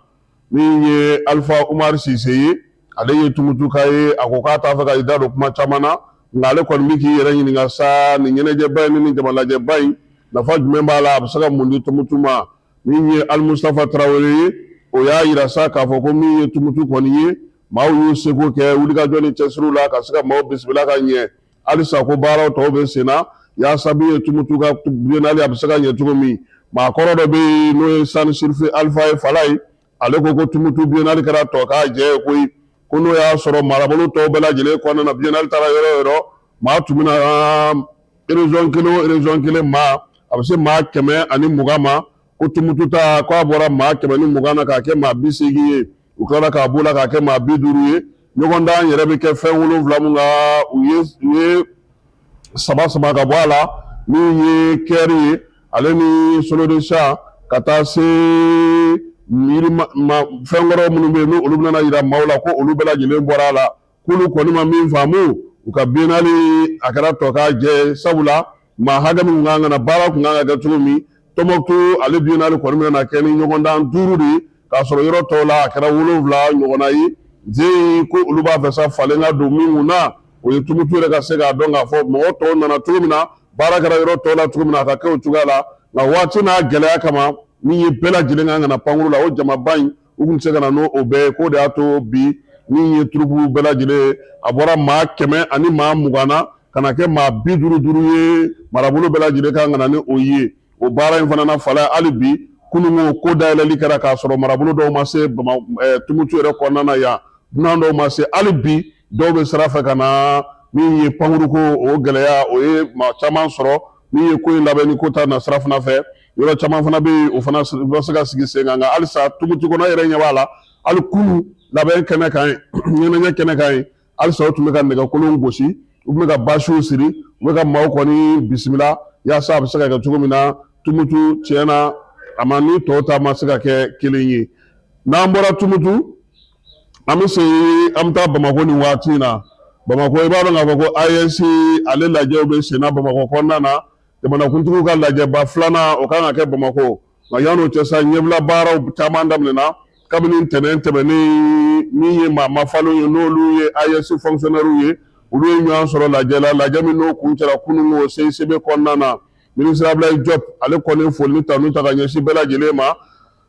Min ye Alifa Umaru Sise ye, ale ye Tumutuka ye, a ko k'a t'a fɛ ka i da don kuma caman na, nka ale kɔni bɛ k'i yɛrɛ ɲininka sa, nin ɲɛnajɛba in ni nin jamalajɛba in, nafa jumɛn b'a la, a bɛ se ka mun di Tumutu ma? Min ye Alimustafa Tarawele ye, o y'a yira sa k'a fɔ ko min ye Tumutu kɔni ye, maaw y'u seko kɛ wulikajɔ ni cɛsiriw la ka se ka maaw bisimila ka ɲɛ. Halisa ko baaraw tɔw bɛ sen na yaasa min ye Tumutu ka biennale, a bɛ se ka ɲɛ cogo min. Maakɔrɔ dɔ bɛ yen, n'o ye Sani Sirifi Alifa ye, Fala ye, ale ko ko Tumutu biennale kɛra tɔ k'a jɛ ye koyi. Ko n'o y'a sɔrɔ marabolo tɔw bɛɛ lajɛlen kɔnɔna na, biennale taara yɔrɔ o yɔrɔ, maa tun bɛna région kelen o région kelen, maa a bɛ se maa 120 ma. Ko Tumutu ta, k'a bɔra maa 120 na k'a kɛ maa 80 ye, u tilara k'a b'o la k'a kɛ maa 50 ye. Ɲɔgɔndan yɛrɛ bɛ kɛ fɛn wolonwula mun kan, u ye saba sama ka bɔ a la, min ye chœur ye, ale ni solo de chant, ka taa se yiri fɛn wɛrɛw minnu bɛ yen, n'olu bɛna yira maaw la, ko olu bɛɛ lajɛlen bɔra a la. K'olu kɔni ma min faamu, u ka biennale a kɛra tɔ k'a jɛ, sabula maa hakɛ min kan ka na, baara tun kan ka kɛ cogo min, Tɔnbɔkutu ale biennale kɔni bɛna kɛ ni ɲɔgɔndan duuru de ye, k'a sɔrɔ yɔrɔ tɔw la a kɛra wolonwula ɲɔgɔnna ye. Zen ko olu b'a fɛ sa falen ka don min kun na, o ye Tumutu yɛrɛ ka se k'a dɔn k'a fɔ mɔgɔ tɔw nana cogo min na, baara kɛra yɔrɔ tɔw la cogo min na, a ka kɛ o cogoya la. Nka waati n'a gɛlɛya kama, min ye bɛɛ lajɛlen kan ka na pankuru la, o jamaba in, u tun tɛ se ka na n'o bɛɛ ye. K'o de y'a to bi, min ye troupe bɛɛ lajɛlen, a bɔra maa kɛmɛ ani maa mugan na ka na kɛ maa bi duuru duuru ye. Marabolo bɛɛ lajɛlen kan ka na ni o ye. O baara in fana na fala hali bi, kununko ko dayɛlɛli kɛra k'a sɔrɔ marabolo dɔw ma se Tumutu yɛrɛ kɔnɔna na yan, dunan dɔw ma se hali bi, dɔw bɛ sira fɛ ka na. Min ye pankuruko o gɛlɛya, o ye maa caman sɔrɔ. Min ye ko in labɛnni ko ta na sira fana fɛ, yɔrɔ caman fana bɛ yen, o fana bɛ se ka sigi sen kan. Nka halisa Tumutu kɔnɔ yɛrɛ ɲɛ b'a la, hali kunu labɛn kɛnɛ kan yen, ɲɛnajɛ kɛnɛ kan yen, halisa u tun bɛ ka nɛgɛkolon gosi, u tun bɛ ka basiw siri, u bɛ ka maaw kɔni bisimila yaasa a bɛ se ka kɛ cogo min na. Tumutu tiɲɛ na, a ma ni tɔw ta ma se ka kɛ kelen ye. N'an bɔra Tumutu, an bɛ segin, an bɛ taa Bamakɔ nin waati in na. Bamakɔ, i b'a dɔn k'a fɔ ko AES ale lajɛw bɛ senna Bamakɔ kɔnɔna na. Jamanakuntigiw ka lajɛba filanan, o kan ka kɛ Bamakɔ. Nka yan'o cɛ sa, ɲɛbila baaraw caman daminɛna kabini ntɛnɛn tɛmɛnen. Min ye maa mafalenw ye, n'olu ye AES fonctionnaires ye, olu ye ɲɔgɔn sɔrɔ lajɛ la, lajɛ min n'o kuncɛra kunun o CICB kɔnɔna na. Minisiri Abulayi Jɔp, ale kɔni foli ni tanu ta ka ɲɛsin bɛɛ lajɛlen ma,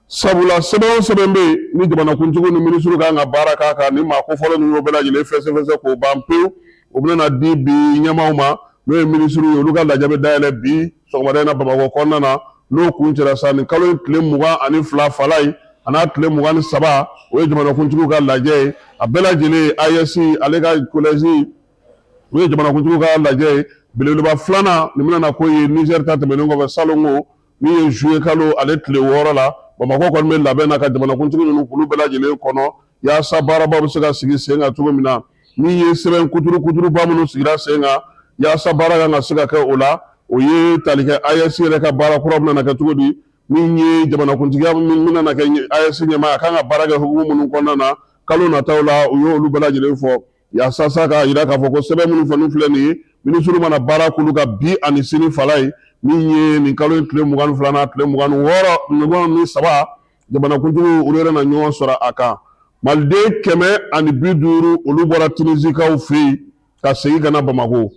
sabula sɛbɛn o sɛbɛn bɛ yen ni jamanakuntigiw ni minisiriw kan ka baara k'a kan, ni maa kofɔlen ninnu y'o bɛɛ lajɛlen fɛsɛfɛsɛ k'o ban pewu, o bɛna di bi ɲɛmaaw ma, n'o ye minisiriw ye. Olu ka lajɛ bɛ dayɛlɛ bi sɔgɔmada in na Bamakɔ kɔnɔna na. N'o kuncɛra sa, nin kalo in tile 22 falayi a n'a tile 23, o ye jamanakuntigiw ka lajɛ ye. A bɛɛ lajɛlen, AES ale ka collège, o ye jamanakuntigiw ka lajɛ ye belebeleba filanan nin bɛna na ko ye Nizɛri ta tɛmɛnen kɔfɛ salongo, min ye zuye kalo ale tile 6 la. Bamakɔ kɔni bɛ labɛn na ka jamanakuntigi ninnu k'olu bɛɛ lajɛlen kɔnɔ, yaasa baarabaw bɛ se ka sigi sen kan cogo min na. Min ye sɛbɛn kuturu kuturuba minnu sigira sen kan yaasa baara kan ka se ka kɛ o la, o ye tali kɛ AES yɛrɛ ka baara kura bɛna kɛ cogo di, min ye jamanakuntigiya min bɛna kɛ AES ɲɛmaa, a kan ka baara kɛ hukumu minnu kɔnɔna na kalo nataw la, u y'olu bɛɛ lajɛlen fɔ yaasa sa k'a jira k'a fɔ ko sɛbɛn minnu fana filɛ nin ye, minisiriw mana baara k'olu kan bi ani sini fala ye, min ye nin kalo in tile 22 n'a tile 26, 23, jamanakuntigiw olu yɛrɛ na ɲɔgɔn sɔrɔ a kan. Maliden 150, olu bɔra Tunisikaw fɛ yen ka segin ka na Bamakɔ.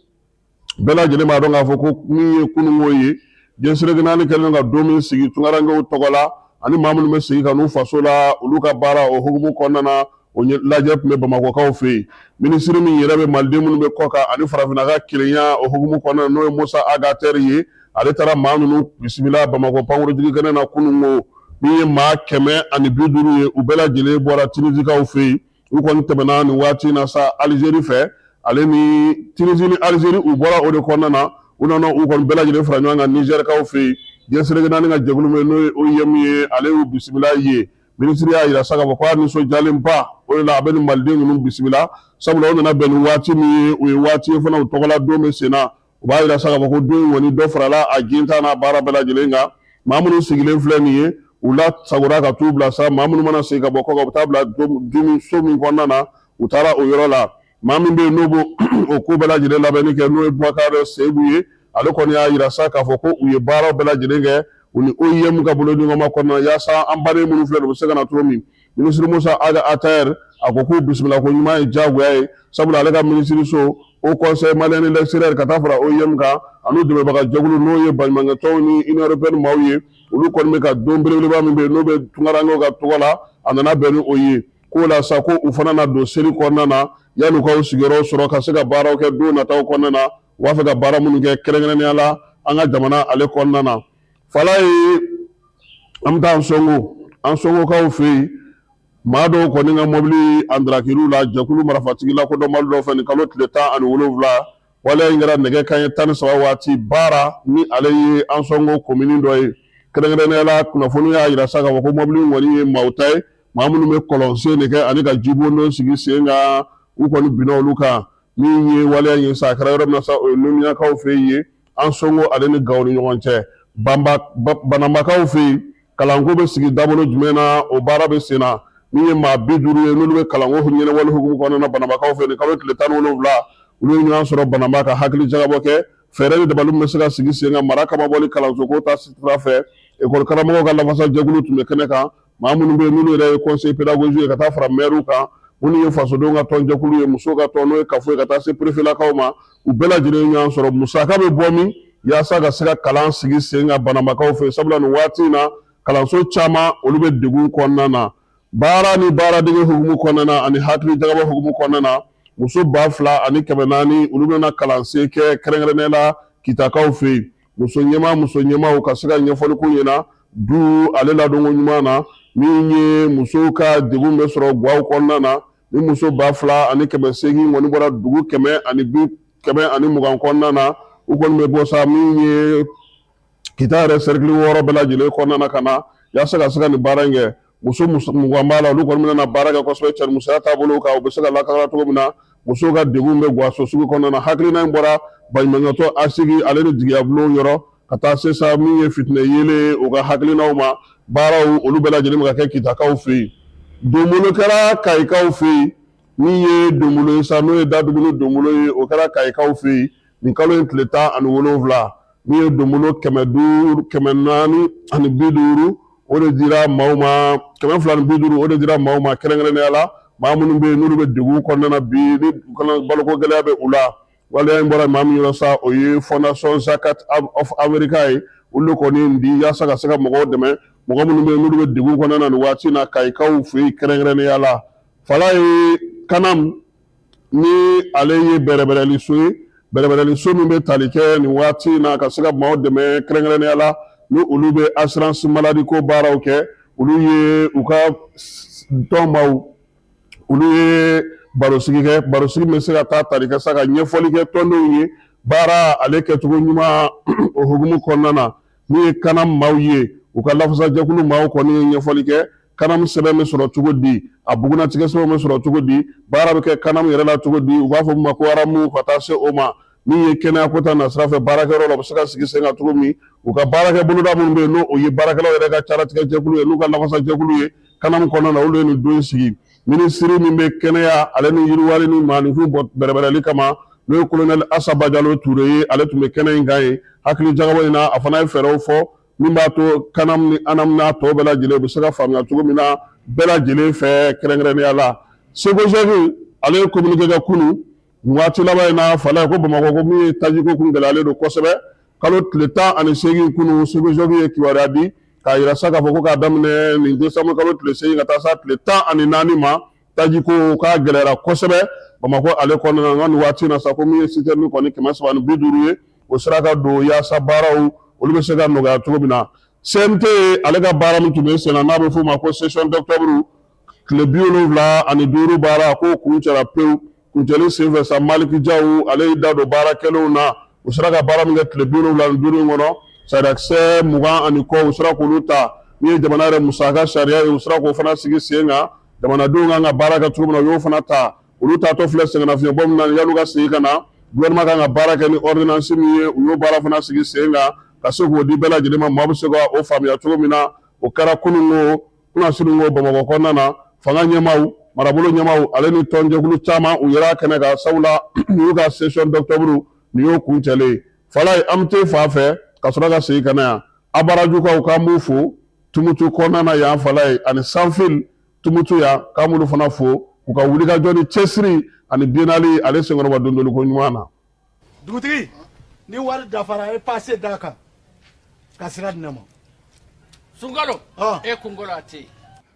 Bɛɛ lajɛlen b'a dɔn k'a fɔ ko min ye kununko ye, diɲɛ seleke naani kɛlen ka don min sigi tunkarankew tɔgɔ la ani maa minnu bɛ segin ka n'u faso la, olu ka baara o hukumu kɔnɔna na, o lajɛ tun bɛ Bamakɔkaw fɛ yen. Minisiri min yɛrɛ bɛ maliden minnu bɛ kɔ kan ani farafinna ka kelenya o hukumu kɔnɔna na, n'o ye Musa Ag Ater ye, ale taara maa ninnu bisimila Bamakɔ pankurujigi kɛnɛ na kununko. Min ye maa 150 ye, u bɛɛ lajɛlen bɔra Tunisikaw fɛ yen. U kɔni tɛmɛna nin waati in na sa Alizeri fɛ, ale ni Tunisie ni Alizeri, u bɔra o de kɔnɔna na, u nana u kɔni bɛɛ lajɛlen fara ɲɔgɔn kan Nizɛrikaw fɛ yen. Diɲɛ seleke naani ka jɛkulu min n'o ye OIM ye, ale y'u bisimila yen. Minisiri y'a jira sa k'a fɔ ko a nisɔndiyalenba o de la a bɛ nin maliden ninnu bisimila, sabula o nana bɛn ni waati min ye, o ye waati ye fana u tɔgɔla don bɛ sen na. U b'a jira sa k'a fɔ ko don in kɔni dɔ farala a gintan n'a baara bɛɛ lajɛlen kan. Maa minnu sigilen filɛ nin ye, u lasagora ka t'u bila sa, maa minnu mana segin ka bɔ kɔkan, u bɛ taa bila dumuni so min kɔnɔna na, u taara o yɔrɔ la. Maa min bɛ yen n'o b'o o ko bɛɛ lajɛlen labɛnni kɛ, n'o ye Bubakari Seyidu ye, ale kɔni y'a jira sa k'a fɔ ko u ye baaraw bɛɛ lajɛlen kɛ u ni OIM ka bolodiɲɔgɔnma kɔnɔna, yaasa an baden minnu filɛ nin u bɛ se ka na cogo min. Minisiri Musa Ag Ater, a ko k'u bisimila ko ɲuman ye diyagoya ye, sabula ale ka minisiriso, Haut Conseil malien de l'extérieur, ka taa fara OIM kan ani dɛmɛbaga jɛkulu, n'o ye baɲumankɛtɔnw ni Union européenne maaw ye, olu kɔni bɛ ka don belebeleba min bɛ yen n'o bɛ tunkarankew ka tɔgɔ la, a nana bɛn ni o ye. K'o la sa, ko u fana na don seli kɔnɔna na yanni u k'u sigiyɔrɔ sɔrɔ ka se ka baaraw kɛ don nataw kɔnɔna na, u b'a fɛ ka baara minnu kɛ kɛrɛnkɛrɛnnenya la an ka jamana ale kɔnɔna na. Fala ye, an bɛ taa Ansɔngo, Ansɔngokaw fɛ yen. Maa dɔw kɔni ka mɔbili andarakir'u la jɛkulu marifatigi lakodɔnbali dɔ fɛ nin kalo tile 17. Waleya in kɛra nɛgɛ kanɲɛ 13 waati Baara, ni ale ye Ansɔngo komini dɔ ye. Kɛrɛnkɛrɛnnenya la, kunnafoni y'a jira sa k'a fɔ ko mɔbili in kɔni ye maaw ta ye, maa minnu bɛ kɔlɔnsen de kɛ ani ka jibondon sigi sen kan. U kɔni binna olu kan. Min ye waleya in ye sa, a kɛra yɔrɔ min na sa, o ye Numuyakaw fɛ yen ye, Ansɔngo ale ni Gawo ni ɲɔgɔn cɛ. Bananbakaw fɛ yen, kalanko bɛ sigi dabolo jumɛn na, o baara bɛ sen na. Min ye maa 50 ye, n'olu bɛ kalanko ɲɛnabɔli hukumu kɔnɔna na Bananbakaw fɛ, nin kalo tile 17, olu ye ɲɔgɔn sɔrɔ Bananba ka hakili jagabɔ kɛ fɛɛrɛ ni dabali min bɛ se ka sigi sen kan mara kamabɔli kalansoko ta sira fɛ. Ekɔli karamɔgɔw ka lafasajɛkulu tun bɛ kɛnɛ kan, maa minnu bɛ yen n'olu yɛrɛ ye conseil pédagogique ye, ka taa fara mɛriw kan, minnu ye fasodenw ka tɔnjɛkulu ye, musow ka tɔn n'o ye kafo ye, ka taa se perefelakaw ma. U bɛɛ lajɛlen ye ɲɔgɔn sɔrɔ. Musaka bɛ bɔ min yaasa ka se ka kalan sigi sen kan Bananbakaw fɛ, sabula nin waati in na kalanso caman olu bɛ degun kɔnɔna na. Baara ni baaradege hukumu kɔnɔna na ani hakili jagabɔ hukumu kɔnɔna na, muso 2400 olu bɛna kalansen kɛ kɛrɛnkɛrɛnnenya la Kitakaw fɛ yen. Muso ɲɛmaa, muso ɲɛmaaw ka se ka ɲɛfɔli k'u ɲɛna du ale ladonko ɲuman na, min ye musow ka degun bɛ sɔrɔ gaw kɔnɔna na. Ni muso 2800 kɔni bɔra dugu kɛmɛ ani bi 120 kɔnɔna na, u kɔni bɛ bɔ sa min ye Kita yɛrɛ sɛrikili 6 bɛɛ lajɛlen kɔnɔna na ka na yaasa ka se ka nin baara in kɛ. Muso 20 b'a la, olu kɔni bɛna baara kɛ kosɛbɛ cɛnimusoya taabolo kan, u bɛ se ka lakana cogo min na musow ka degun bɛ gaso sugu kɔnɔna na. Hakilina in bɔra baɲumankɛtɔn ASIG ale ni jigiyabulon yɔrɔ ka taa se sa min ye fitinɛ yeelen u ka hakilinaw ma. Baaraw olu bɛɛ lajɛlen bɛ ka kɛ Kitakaw fɛ yen. Donbolo kɛra Kayikaw fɛ yen. Min ye donbolo ye sa, n'o ye daduguni donbolo ye, o kɛra Kayikaw fɛ yen nin kalo in tile 17. Min ye donbolo 500, 450, o de dira maaw ma, 250, o de dira maaw ma, kɛrɛnkɛrɛnnenya la maa minnu bɛ yen n'olu bɛ degun kɔnɔna na bi, ni baloko gɛlɛya bɛ u la. Waleya in bɔra maa min yɔrɔ sa, o ye Fondation Zakat of America ye. Olu de kɔni ye nin di yaasa ka se ka mɔgɔw dɛmɛ, mɔgɔ minnu bɛ yen n'olu bɛ degun kɔnɔna na nin waati in na Kayikaw fɛ yen kɛrɛnkɛrɛnnenya la. Falaye Kanam, ni ale ye bɛrɛbɛrɛliso ye, bɛrɛbɛrɛliso min bɛ tali kɛ nin waati in na ka se ka maaw dɛmɛ kɛrɛnkɛrɛnnenya la ni olu bɛ assurance maladie ko baaraw kɛ, olu ye u ka tɔn maaw, olu ye barosigi kɛ, barosigi min bɛ se ka taa tali kɛ sa ka ɲɛfɔli kɛ tɔndenw ye baara ale kɛcogo ɲuman o hukumu kɔnɔna na. Min ye Kanam maaw ye, u ka lafasajɛkulu maaw kɔni ye ɲɛfɔli kɛ Kanam sɛbɛn bɛ sɔrɔ cogo di, a bugunnatigɛ sɛbɛn bɛ sɔrɔ cogo di, baara bɛ kɛ Kanam yɛrɛ la cogo di, u b'a fɔ min ma ko RAMU, ka taa se o ma. Min ye kɛnɛya ko ta nasira fɛ baarakɛyɔrɔ la, u bɛ se ka sigi sen kan cogo min, u ka baarakɛ boloda minnu bɛ yen, n'o o ye baarakɛlaw yɛrɛ ka caratigɛ jɛkulu ye, n'u ka lafasajɛkulu ye Kanam kɔnɔna na, olu ye nin don in sigi. Minisiri min bɛ kɛnɛya ale ni yiriwali ni maaninfin bɛrɛbɛrɛli kama, n'o ye kolonɛli Asa Bajalo Ture ye, ale tun bɛ kɛnɛ in kan yen. Hakili jagabɔ in na, a fana ye fɛɛrɛw fɔ min b'a to Kanam ni ANAM n'a tɔw bɛɛ lajɛlen u bɛ se ka faamuya cogo min na bɛɛ lajɛlen fɛ kɛrɛnkɛrɛnnenya la. SEGOJEC ale ye communiqué kɛ kunun waati laban in na, Falaye, ko Bamakɔ ko min ye tajiko kun gɛlɛyalen don kosɛbɛ. Kalo tile 18 kunun, SEGOJEC ye kibaruya di k'a yira sa k'a fɔ ko k'a daminɛ nin décembre kalo tile 8 ka taa s'a tile 14 ma, tajiko k'a gɛlɛyara kosɛbɛ Bamakɔ ale kɔnɔna na. Nka nin waati in na sa, ko min ye citerne kɔni 350 ye, o sera ka don yaasa baaraw olu bɛ se ka nɔgɔya cogo min na. CNT ale ka baara min tun bɛ sen na, n'a bɛ f'o ma ko session d'octobre, tile 75 baara, k'o kuncɛra pewu. Kuncɛli senfɛ sa, Maliki Jaw ale y'i da don baara kɛlenw na. U sera ka baara min kɛ tile 75 in kɔnɔ, sariyakisɛ 20 ani kɔ, u sera k'olu ta. Min ye jamana yɛrɛ musaka sariya ye, u sera k'o fana sigi sen kan, jamanadenw kan ka baara kɛ cogo min na, u y'o fana ta. Olu taatɔ filɛ sɛgɛnnafiɲɛbɔ min na, yan'u ka segin ka na, gouvernement kan ka baara kɛ ni ordonnance min ye, u y'o baara fana sigi sen kan ka se k'o di bɛɛ lajɛlen ma, maa bɛ se ka o faamuya cogo min na. O kɛra kunun ko kunasini ko Bamakɔ kɔnɔna na. Fanga ɲɛmaaw, marabolo ɲɛmaaw ale ni tɔnjɛkulu caman, u yera kɛnɛ kan, sabula u y'u ka session d'octobre nin y'o kuncɛlen ye. Falaye, an bɛ t'e fan fɛ ka sɔrɔ ka segin ka na yan. Abarajukaw, k'an b'u fo Tumutu kɔnɔna na yan, Falaye, ani Sanfil Tumutu yan, k'an b'olu fana fo u ka wulikajɔ ni cɛsiri ani biennale ale senkɔrɔba dondoliko ɲuman na. Dugutigi, ni wari dafara, e pase d'a kan ka sira di ne ma. Sunkalo, e kunkolo a tɛ yen.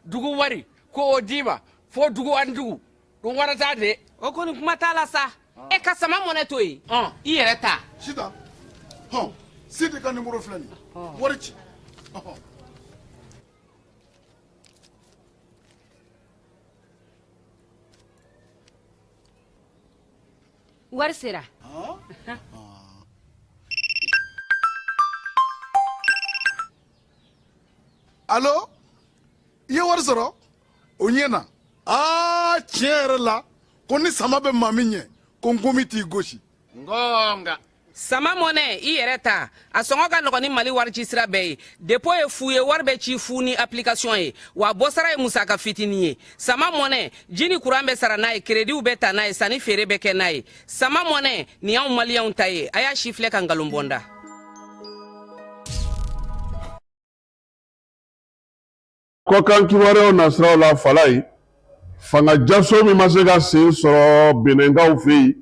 Dugu wari ko o d'i ma fo dugu ani dugu dun wara t'a de. O kɔni kuma t'a la sa. E ka sama mɔnɛ to yen, i yɛrɛ ta. Sitan, hɔn, Sidi ka nimoro filɛ nin ye, wari ci. Wari sera. Alo, i ye wari sɔrɔ? O ɲɛna. Aa, tiɲɛ yɛrɛ la, ko ni sama bɛ maa min ɲɛ, ko nkomi t'i gosi. Ngonga. Sama mɔnɛ i yɛrɛ ta a sɔngɔ ka nɔgɔn ni mali warici sira bɛɛ ye depo ye fu ye wari bɛ ci fu ni application ye wa bɔsara ye musaka fitinin ye sama mɔnɛ ji ni kuran bɛ sara n'a ye kerediw bɛ ta n'a ye sanni feere bɛ kɛ n'a ye sama mɔnɛ nin y'anw maliyɛnw ta ye a y'a sifilɛ ka nkalon bɔ n da. Kɔkan kibaruyaw nasiraw la Falayi, fanga jaso min ma se ka sen sɔrɔ Benɛnkaw fɛ yen,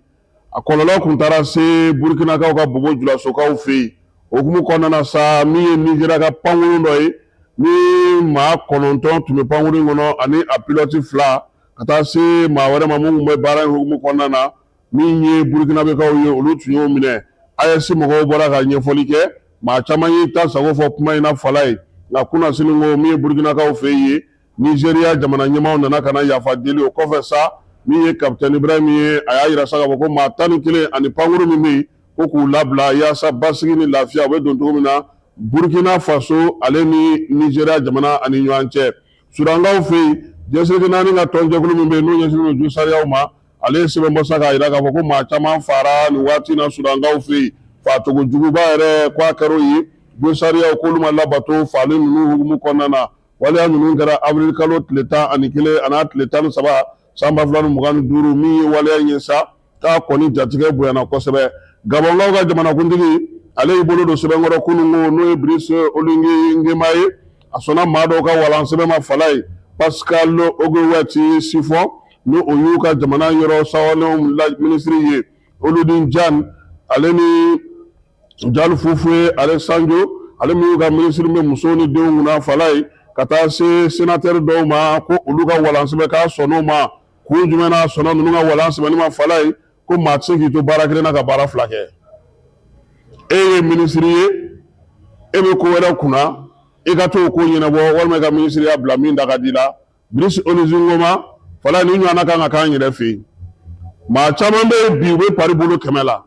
a kɔlɔlɔ kun taara se Burukinakaw ka Bobo Julasokaw fɛ yen. O hukumu kɔnɔna na sa, min ye Nizeriya ka pankurun dɔ ye, ni maa 9 tun bɛ pankurun in kɔnɔ ani a pilɔti 2, ka taa se maa wɛrɛ ma min tun bɛ baara in hukumu kɔnɔna na, min ye Burukinabekaw ye, olu tun y'o minɛ. AES mɔgɔw bɔra ka ɲɛfɔli kɛ, maa caman y'i ta sago fɔ kuma in na Falayi, nka kunasini ko min ye Burukinakaw fɛ yen, Nizeriya jamana ɲɛmaaw nana ka na yafa deli. O kɔfɛ sa, min ye Kapitɛni Ibrahim ye, a y'a jira sa k'a fɔ ko maa 11 ani pankurun min bɛ yen, ko k'u labila yaasa basigi ni lafiya o bɛ don cogo min na Burukina Faso ale ni Nizeriya jamana ani ɲɔgɔn cɛ. Sudankaw fɛ yen, diɲɛ seleke naani ka tɔnjɛkulu min bɛ yen n'o ɲɛsinnen don jo sariyaw ma, ale ye sɛbɛn bɔ sa k'a jira k'a fɔ ko maa caman faara nin waati in na Sudankaw fɛ yen, faacogo juguba yɛrɛ ko a kɛra o ye, jo sariyaw k'olu ma labato faali ninnu hukumu kɔnɔna na. Waleya ninnu kɛra avril kalo tile 11 an'a tile 13 san 2025, min ye waleya in ye sa k'a kɔni jatigɛ bonyana kosɛbɛ. Gabɔnkaw ka jamanakuntigi ale y'i bolo don sɛbɛnkɔrɔ kununko, n'o ye Brice Oligui Nguema ye, a sɔnna maa dɔw ka walan sɛbɛn ma Falayi, Pascal Houphouët Sifɔ, ni o y'u ka jamana yɔrɔ sawalenw la minisiri ye, Olodin Jan ale ni Jali Fufuye ale Sanjo, ale min y'u ka minisiri bɛ musow ni denw kunna Falayi, ka taa se senatɛri dɔw ma ko olu ka walan sɛbɛn k'a sɔnn'o ma. Kun jumɛn na sɔnna ninnu ka walan sɛbɛnni ma Falayi? Ko maa tɛ se k'i to baara kelen na ka baara fila kɛ. E ye minisiri ye, e bɛ ko wɛrɛ kunna, i ka t'o ko ɲɛnabɔ walima i ka minisiriya bila min da ka di la. Brice Oligui Nguema Falayi, nin ɲɔgɔnna kan ka k'an yɛrɛ fɛ yen. Maa caman bɛ yen bi, u bɛ pari bolo kɛmɛ la,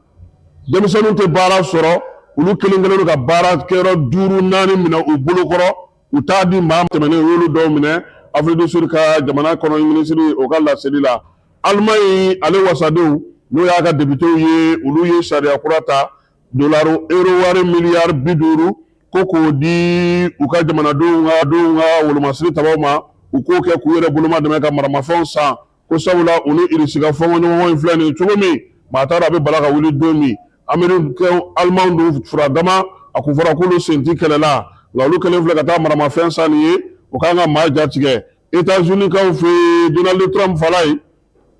denmisɛnninw tɛ baara sɔrɔ, olu kelen kelen ka baara kɛyɔrɔ duuru naani minɛ u bolo kɔrɔ, u t'a di maa. Tɛmɛnen u y'olu dɔw minɛ Afrique du Sud ka jamana kɔnɔ minisiri o ka laseli la. Allemagne ale wasadenw, n'o y'a ka députéw ye, olu ye sariya kura ta, dolari euro wari miliyari 50 ko k'o di u ka jamanadenw ka denw ka wolomasiri tabaw ma, u k'o kɛ k'u yɛrɛ boloma dɛmɛ ka maramafɛnw san, ko sabula u ni Irisi ka fɔnkɔɲɔgɔn in filɛ nin ye cogo min, maa t'a dɔn a bɛ bala ka wuli don min. Américain Allemand dun furadama, a kun fɔra k'olu sen ti kɛlɛ la, nka olu kɛlen filɛ ka taa maramafɛn san nin ye, o kan ka maa jatigɛ. États-Unis kaw fɛ yen, Donald Trump Falayi,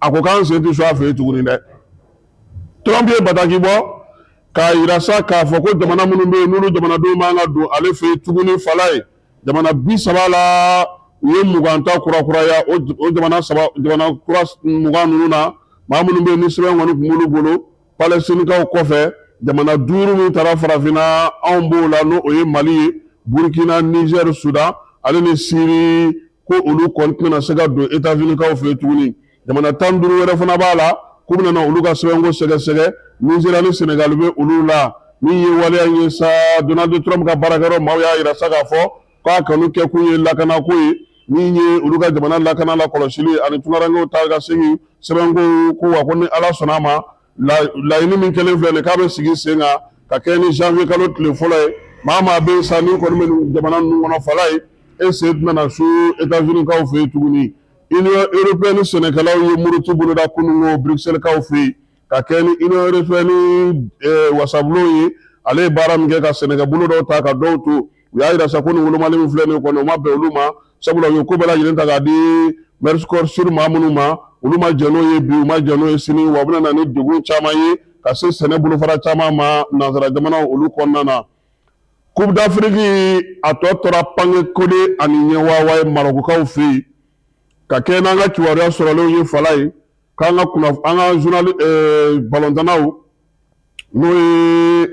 a ko k'an sen tɛ sɔn a fɛ yen tuguni dɛ. Trump ye bataki bɔ k'a yira sa k'a fɔ ko jamana minnu bɛ yen n'olu jamanadenw man ka don ale fɛ yen tuguni Falayi, jamana 30 la, u ye 20 ta kurakuraya. O jamana saba, jamana kura 20 ninnu na, maa minnu bɛ yen ni sɛbɛn kɔni tun b'olu bolo Palɛstinikaw kɔfɛ, jamana duuru min taara farafinna, anw b'o la, n'o o ye Mali ye, Burukina, Nizɛri, Sudan ale ni Siri, ko olu kɔni tɛna se ka don États-Unis-kaw fɛ yen tuguni. Jamana 15 wɛrɛ fana b'a la k'u bɛna na olu ka sɛbɛnko sɛgɛsɛgɛ. Nizeriya ni Senegali bɛ olu la. Min ye waleya in ye sa, Donald Trump ka baarakɛyɔrɔ maaw y'a jira sa k'a fɔ k'a kanu kɛkun ye lakanako ye, min ye olu ka jamana lakana lakɔlɔsili ani tunkarankew ta ka segin sɛbɛnko ko. Wa ko ni Ala sɔnna a ma, laɲini min kɛlen filɛ nin k'a bɛ sigi sen kan ka kɛ ni janvier kalo tile fɔlɔ ye. Maa maa bɛ yen sa n'i kɔni bɛ nin jamana ninnu kɔnɔ Falayi, e sen tɛna na su États-Unis kaw fɛ yen tuguni. Union européenne sɛnɛkɛlaw ye muruti boloda kununko Bruxelles kaw fɛ yen, ka kɛ ni Union européenne wasabulon ye, ale ye baara min kɛ ka sɛnɛkɛbolo dɔw ta ka dɔw to. U y'a jira sa ko nin wolomali min filɛ nin kɔni, o ma bɛn olu ma, sabula u ye ko bɛɛ lajɛlen ta k'a di Mercosur maa minnu ma, olu ma jɛn n'o ye bi, u ma jɛn n'o ye sini, wa u bɛna na ni degun caman ye ka se sɛnɛ bolofara caman ma nansara jamanaw olu kɔnɔna na. Coupe d'Afrique a tɔ tora pange kode ani ɲɛwawa ye Marɔkukaw fɛ yen, ka kɛ n'an ka kibaruya sɔrɔlenw ye Falayi, k'an ka an ka journal balontannaw, n'o ye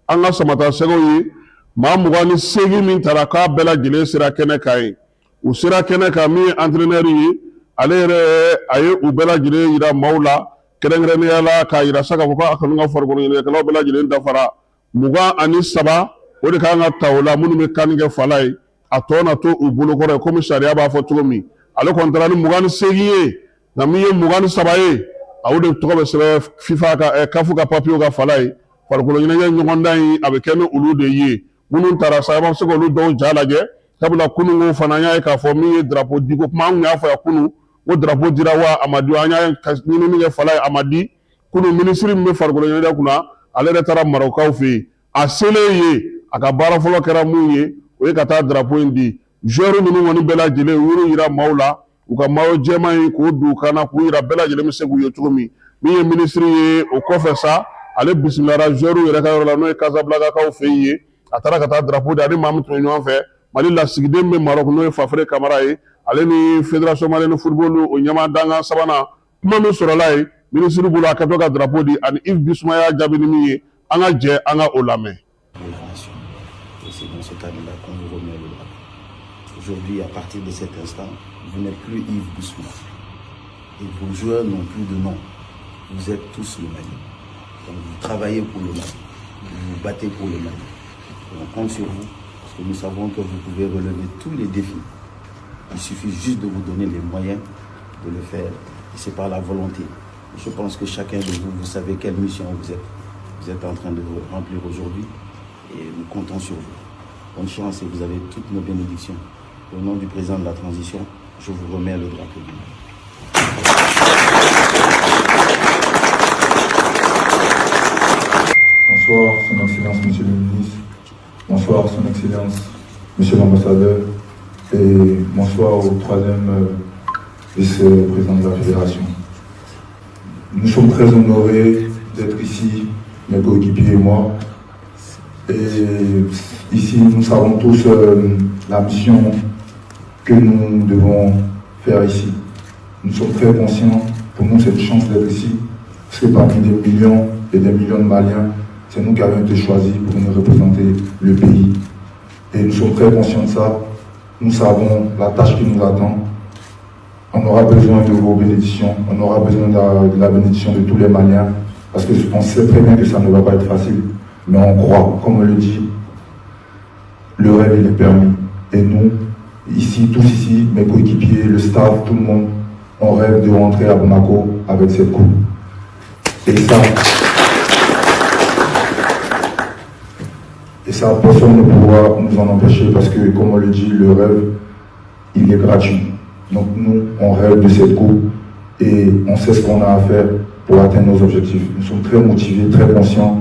an ka samata sɛgɛw ye, maa 28 min taara, k'a bɛɛ lajɛlen sera kɛnɛ kan ye. U sera kɛnɛ kan, min ye entraîneur ye, ale yɛrɛ a ye u bɛɛ lajɛlen yira maaw la. Kɛrɛnkɛrɛnnenya la k'a yira sa k'a fɔ ko a kɔni ka farikolo ɲɛnajɛkɛlaw bɛɛ lajɛlen dafara 23, o de kan ka ta o la minnu bɛ CAN kɛ fala ye, a tɔ na to u bolokɔrɔ ye komi sariya b'a fɔ cogo min. Ale kɔni taara ni 28 ye, nka min ye 23 ye, o de tɔgɔ bɛ sɛbɛn FIFA ka CAF ka papiyew kan fala ye. Farikolo ɲɛnajɛ ɲɔgɔndan in a bɛ kɛ ni olu de ye. Minnu taara sa, a bɛ se k'olu dɔw ja lajɛ, sabula kununko fana an y'a ye k'a fɔ min ye drapeau diko kuma, an tun y'a fɔ yan kunun ko drapeau dira wa a ma di, an y'a ɲinini kɛ fala ye, a ma di. Kunun minisiri min bɛ farikolo ɲɛnajɛ kunna, ale yɛrɛ taara Marɔkukaw fɛ yen. A selen yen, a ka baara fɔlɔ kɛra mun ye? O ye ka taa drapeau in di joueur ninnu kɔni bɛɛ lajɛlen. U y'u yira maaw la, u ka maillot jɛman in k'o don u kan na, k'u yira bɛɛ lajɛlen bɛ se k'u ye cogo min. Min ye minisiri ye, o kɔfɛ sa, ale bisimilara joueur yɛrɛ ka yɔrɔ la, n'o ye Casablanca-kaw fɛ yen ye. A taara ka taa drapeau di. Ani maa min tun bɛ ɲɔgɔn fɛ, Mali lasigiden bɛ Maroc, n'o ye Fafere Kamara ye, ale ni Fédération malienne de football o ɲɛmaa dankan sabanan. Kuma min sɔrɔla yen minisiri bolo a kɛtɔ ka drapeau di, ani Yves Bissouma y'a jaabi ni min ye, an ka jɛ an ka o lamɛn. Et c'est dans ce cadre-là qu'on vous remet le drapeau. Aujourd'hui, à partir de cet instant, vous n'êtes plus Yves Bissouma. Et vos joueurs n'ont plus de nom. Vous êtes tous le Mali. Donc vous travaillez pour le Mali. Vous vous battez pour le Mali. Et on compte sur vous, parce que nous savons que vous pouvez relever tous les défis. Il suffit juste de vous donner les moyens de le faire. Et c'est par la volonté. Je pense que chacun de vous, vous savez quelle mission vous êtes en train de remplir aujourd'hui. Et nous comptons sur vous. Bonne chance et vous avez toutes nos bénédictions. Au nom du président de la transition, je vous remets le drapeau du Mali. Bonsoir, Son Excellence, Monsieur le ministre. Bonsoir, Son Excellence, Monsieur l'ambassadeur. Et bonsoir au troisième vice-président de la Fédération. Nous sommes très honorés d'être ici, mes coéquipiers et moi. Et ici, nous savons tous la mission que nous devons faire ici. Nous sommes très conscients, pour nous c'est une chance d'être ici, parce que parmi des millions et des millions de Maliens, c'est nous qui avons été choisis pour nous représenter le pays. Et nous sommes très conscients de ça. Nous savons la tâche qui nous attend. On aura besoin de vos bénédictions, on aura besoin de la bénédiction de tous les Maliens, parce qu'on sait très bien que ça ne va pas être facile. Mais on croit, comme on le dit, le rêve il est permis. Et nous, ici, tous ici, mes coéquipiers, le staff, tout le monde, on rêve de rentrer à Bamako avec cette coupe. Et ça, personne ne pourra nous en empêcher parce que, comme on le dit, le rêve, il est gratuit. Donc nous, on rêve de cette coupe et on sait ce qu'on a à faire pour atteindre nos objectifs. Nous sommes très motivés, très conscients.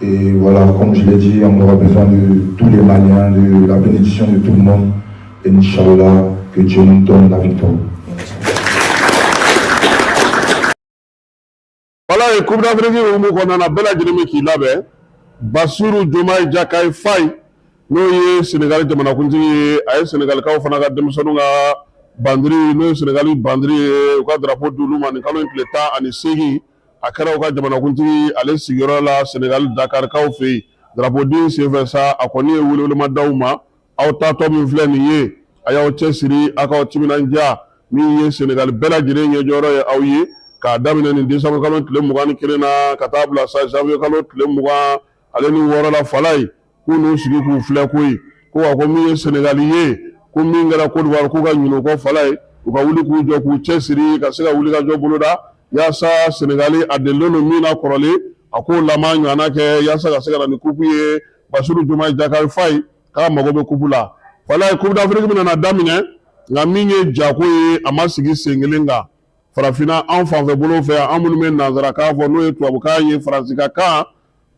Et voilà, comme je l'ai dit, on aura besoin de tous les Maliens, de la bénédiction de tout le monde. Et Inch'Allah, que Dieu nous donne la victoire. Wala ye Coupe d'Afrique hukumu kɔnɔna na, bɛɛ lajɛlen bɛ k'i labɛn. Basiru Jomayi Jakari Fayi, n'o ye Senegali jamanakuntigi ye, a ye Senegalikaw fana ka denmisɛnninw ka bandiri, n'o ye Senegali bandiri ye, u ka drapeau di olu ma nin kalo in tile 18. A kɛra u ka jamanakuntigi ale sigiyɔrɔ la Senegali Dakarikaw fɛ yen. Drapeau di senfɛ sa, a kɔni ye welewelema d'aw ma: aw taatɔ min filɛ nin ye, a y'aw cɛsiri, aw k'aw timinandiya. Min ye Senegali bɛɛ lajɛlen ɲɛjɔyɔrɔ ye aw ye, k'a daminɛ nin décembre kalo tile 21 na ka taa bila sa janvier kalo tile 26 la fala ye, k'u n'u sigi k'u filɛ koyi. Ko wa ko min ye Senegali ye, ko min kɛra Côte d'Ivoire, k'u ka ɲinɛ o kɔ fala ye, u ka wuli k'u jɔ k'u cɛsiri ka se ka wuli ka jɔ boloda yaasa Senegali a delilen don min na kɔrɔlen, a k'o lamaa ɲɔgɔnna kɛ yaasa ka se ka na ni kupu ye. Basiru Jomayi Jakari Fayi k'a mago bɛ kupu la fala ye. Coupe d'Afrique bɛna daminɛ, nka min ye jako ye, a ma sigi sen kelen kan farafinna an fanfɛ bolo fɛ yan. An minnu bɛ nanzarakan fɔ, n'o ye tubabukan ye, faransikan kan,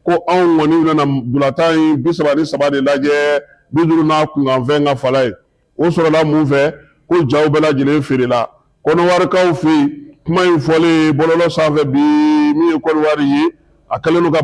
ko anw kɔni bɛna ntolatan in 33 de lajɛ, 50 n'a kunkanfɛn ka fala ye. O sɔrɔla mun fɛ? Ko jaw bɛɛ lajɛlen feerela Kɔnɔwarikaw fɛ yen. Kuma in fɔlen bɔlɔlɔ sanfɛ bi, min ye Kɔnɔwari ye, a kɛlen don ka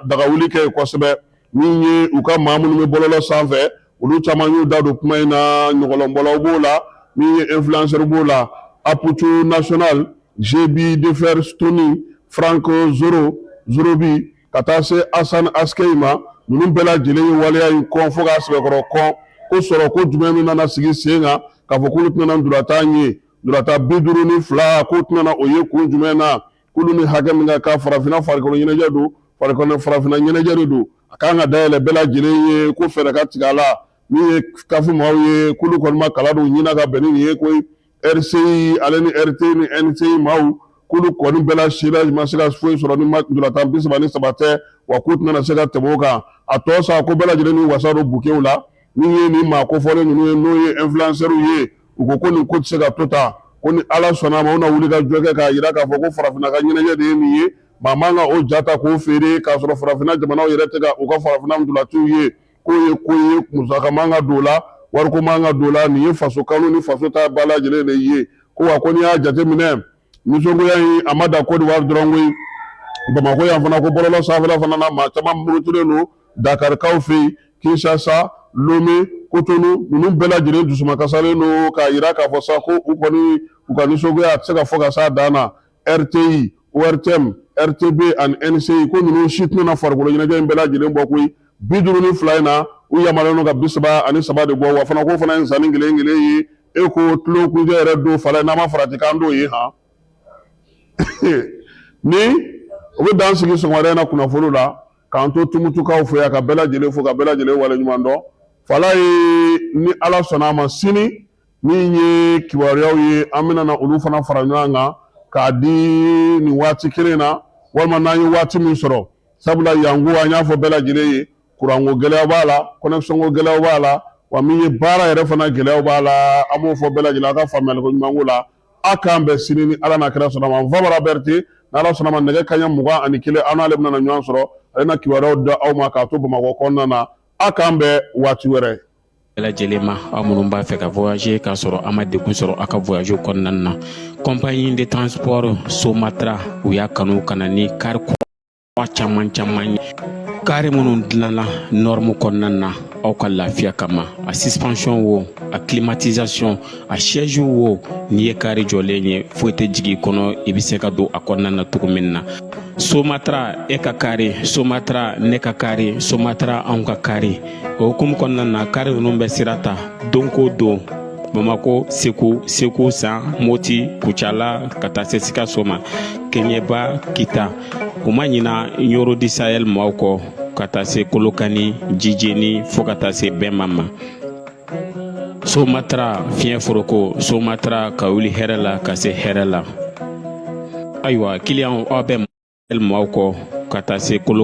dagawuli kɛ yen kosɛbɛ. Min ye u ka maa minnu bɛ bɔlɔlɔ sanfɛ, olu caman y'u da don kuma in na. Ɲɔgɔlɔnbɔlaw b'o la, min ye influenceur b'o la, Aputu National, GB Defer Stony, Frank Zoro Zorobi, ka taa se Asan Askey ma. Ninnu bɛɛ lajɛlen ye waleya in kɔn fo k'a sɛbɛkɔrɔ kɔn, ko sɔrɔ ko jumɛn min nana sigi sen kan k'a fɔ k'olu tɛna ntolatan ye, ntolatan 52, k'u tɛna o ye kun jumɛn na? K'olu ni hakɛ min ka kan, farafinna farikolo ɲɛnajɛ don, farikolo farafinna ɲɛnajɛ de don, a kan ka dayɛlɛ bɛɛ lajɛlen ye, ko fɛɛrɛ ka tigɛ a la. Min ye CAF maaw ye, k'olu kɔni ma kala don ɲin na ka bɛn ni nin ye koyi. RCI ale ni RT ni NCI maaw, k'olu kɔni bɛɛ la si la ma se ka foyi sɔrɔ ni ntolantan 33 tɛ, wa k'u tɛna se ka tɛmɛ o kan. A tɔ sa ko bɛɛ lajɛlen ni wasa don bukew la. Min ye nin maa kofɔlen ninnu ye, n'o ye influenceurs ye, u ko ko nin ko tɛ se ka to tan, ko ni Ala sɔnna a ma, u na wuli ka jɔ kɛ k'a jira k'a fɔ ko farafinna ka ɲɛnajɛ de ye nin ye. Maa man ka o ja ta k'o feere k'a sɔrɔ farafinna jamanaw yɛrɛ tɛ ka u ka farafinna ntolaciw ye. K'o ye ko ye, musaka man ka don o la, wariko man ka don o la, nin ye faso kanu ni faso ta ba lajɛlen de ye. Ko wa ko n'i y'a jateminɛ, nisɔngoya in a ma dan Côte d'Ivoire dɔrɔn koyi, Bamakɔ yan fana, ko bɔlɔlɔ sanfɛla fana na, maa caman murutilen don Dakarikaw fɛ yen, Kinshasa, Lome, Cotonou, ninnu bɛɛ lajɛlen dusumakasalen don k'a jira k'a fɔ sa ko u kɔni u ka nisɔngoya a tɛ se ka fɔ ka s'a dan na. RTI, ORTM, RTB ani NCI, ko ninnu si tɛna farikolo ɲɛnajɛ in bɛɛ lajɛlen bɔ koyi. 52 in na, u yamaruyalen don ka 33 de bɔ, wa fana k'o fana ye nsani kelen kelen ye. E ko tulon kunjɛ yɛrɛ don fala n'an ma farati k'an t'o ye han. Ni o bɛ dan sigi sɔgɔmada in na kunnafoni la, k'an to Tumutukaw fo yan, ka bɛɛ lajɛlen fo, ka bɛɛ lajɛlen waleɲuman dɔn. Fala ye, ni Ala sɔnna a ma, sini min ye kibaruyaw ye, an bɛna na olu fana fara ɲɔgɔn kan k'a di nin waati kelen na, walima n'an ye waati min sɔrɔ. Sabula yanko an y'a fɔ bɛɛ lajɛlen ye, kuranko gɛlɛya b'a la, connexion ko gɛlɛya b'a la, wa min ye baara yɛrɛ fana gɛlɛyaw b'a la. An b'o fɔ bɛɛ lajɛlen aw ka faamuyaliko ɲuman ko la. A k'an bɛn sini ni Ala n'a kira sɔnna ma. Famara Berete, n'Ala sɔnna ma, nɛgɛ kanɲɛ 21, an n'ale bɛna na ɲɔgɔn sɔrɔ, ale na kibaruyaw da aw ma k'a to Bamakɔ kɔnɔna na. A k'an bɛn waati wɛrɛ. Bɛɛ lajɛlen ma, aw minnu b'a fɛ ka voyager k'a sɔrɔ a ma degun sɔrɔ aw ka voyage kɔnɔna na, compagnie de transport Somatra, u y'a kanu ka na ni kari kura caman caman ye, kari minnu dilanna norme kɔnɔna na aw ka lafiya kama. A suspension wo, a climatisation, a siège wo, n'i ye kari jɔlen ye, foyi tɛ jigin i kɔnɔ, i bɛ se ka don a kɔnɔna na cogo min na. Somatra e ka kari, Somatra ne ka kari, Somatra anw ka kari. O hukumu kɔnɔna na, kari ninnu bɛ sira ta don ko don, Bamako, Segu, Segu San, Moti, Kucala, ka taa se Sikaso ma, Keɲeba, Kita. U ma ɲina Ɲoro du Sahel maaw kɔ, ka taa se Kolokani, Jijeni, fo ka taa se Bɛnma ma. Somatra fiɲɛ foroko, Somatra ka wuli hɛrɛ la ka se hɛrɛ la. Ayiwa, kiliyanw, aw bɛ maaw kɔ ka taa se kolo.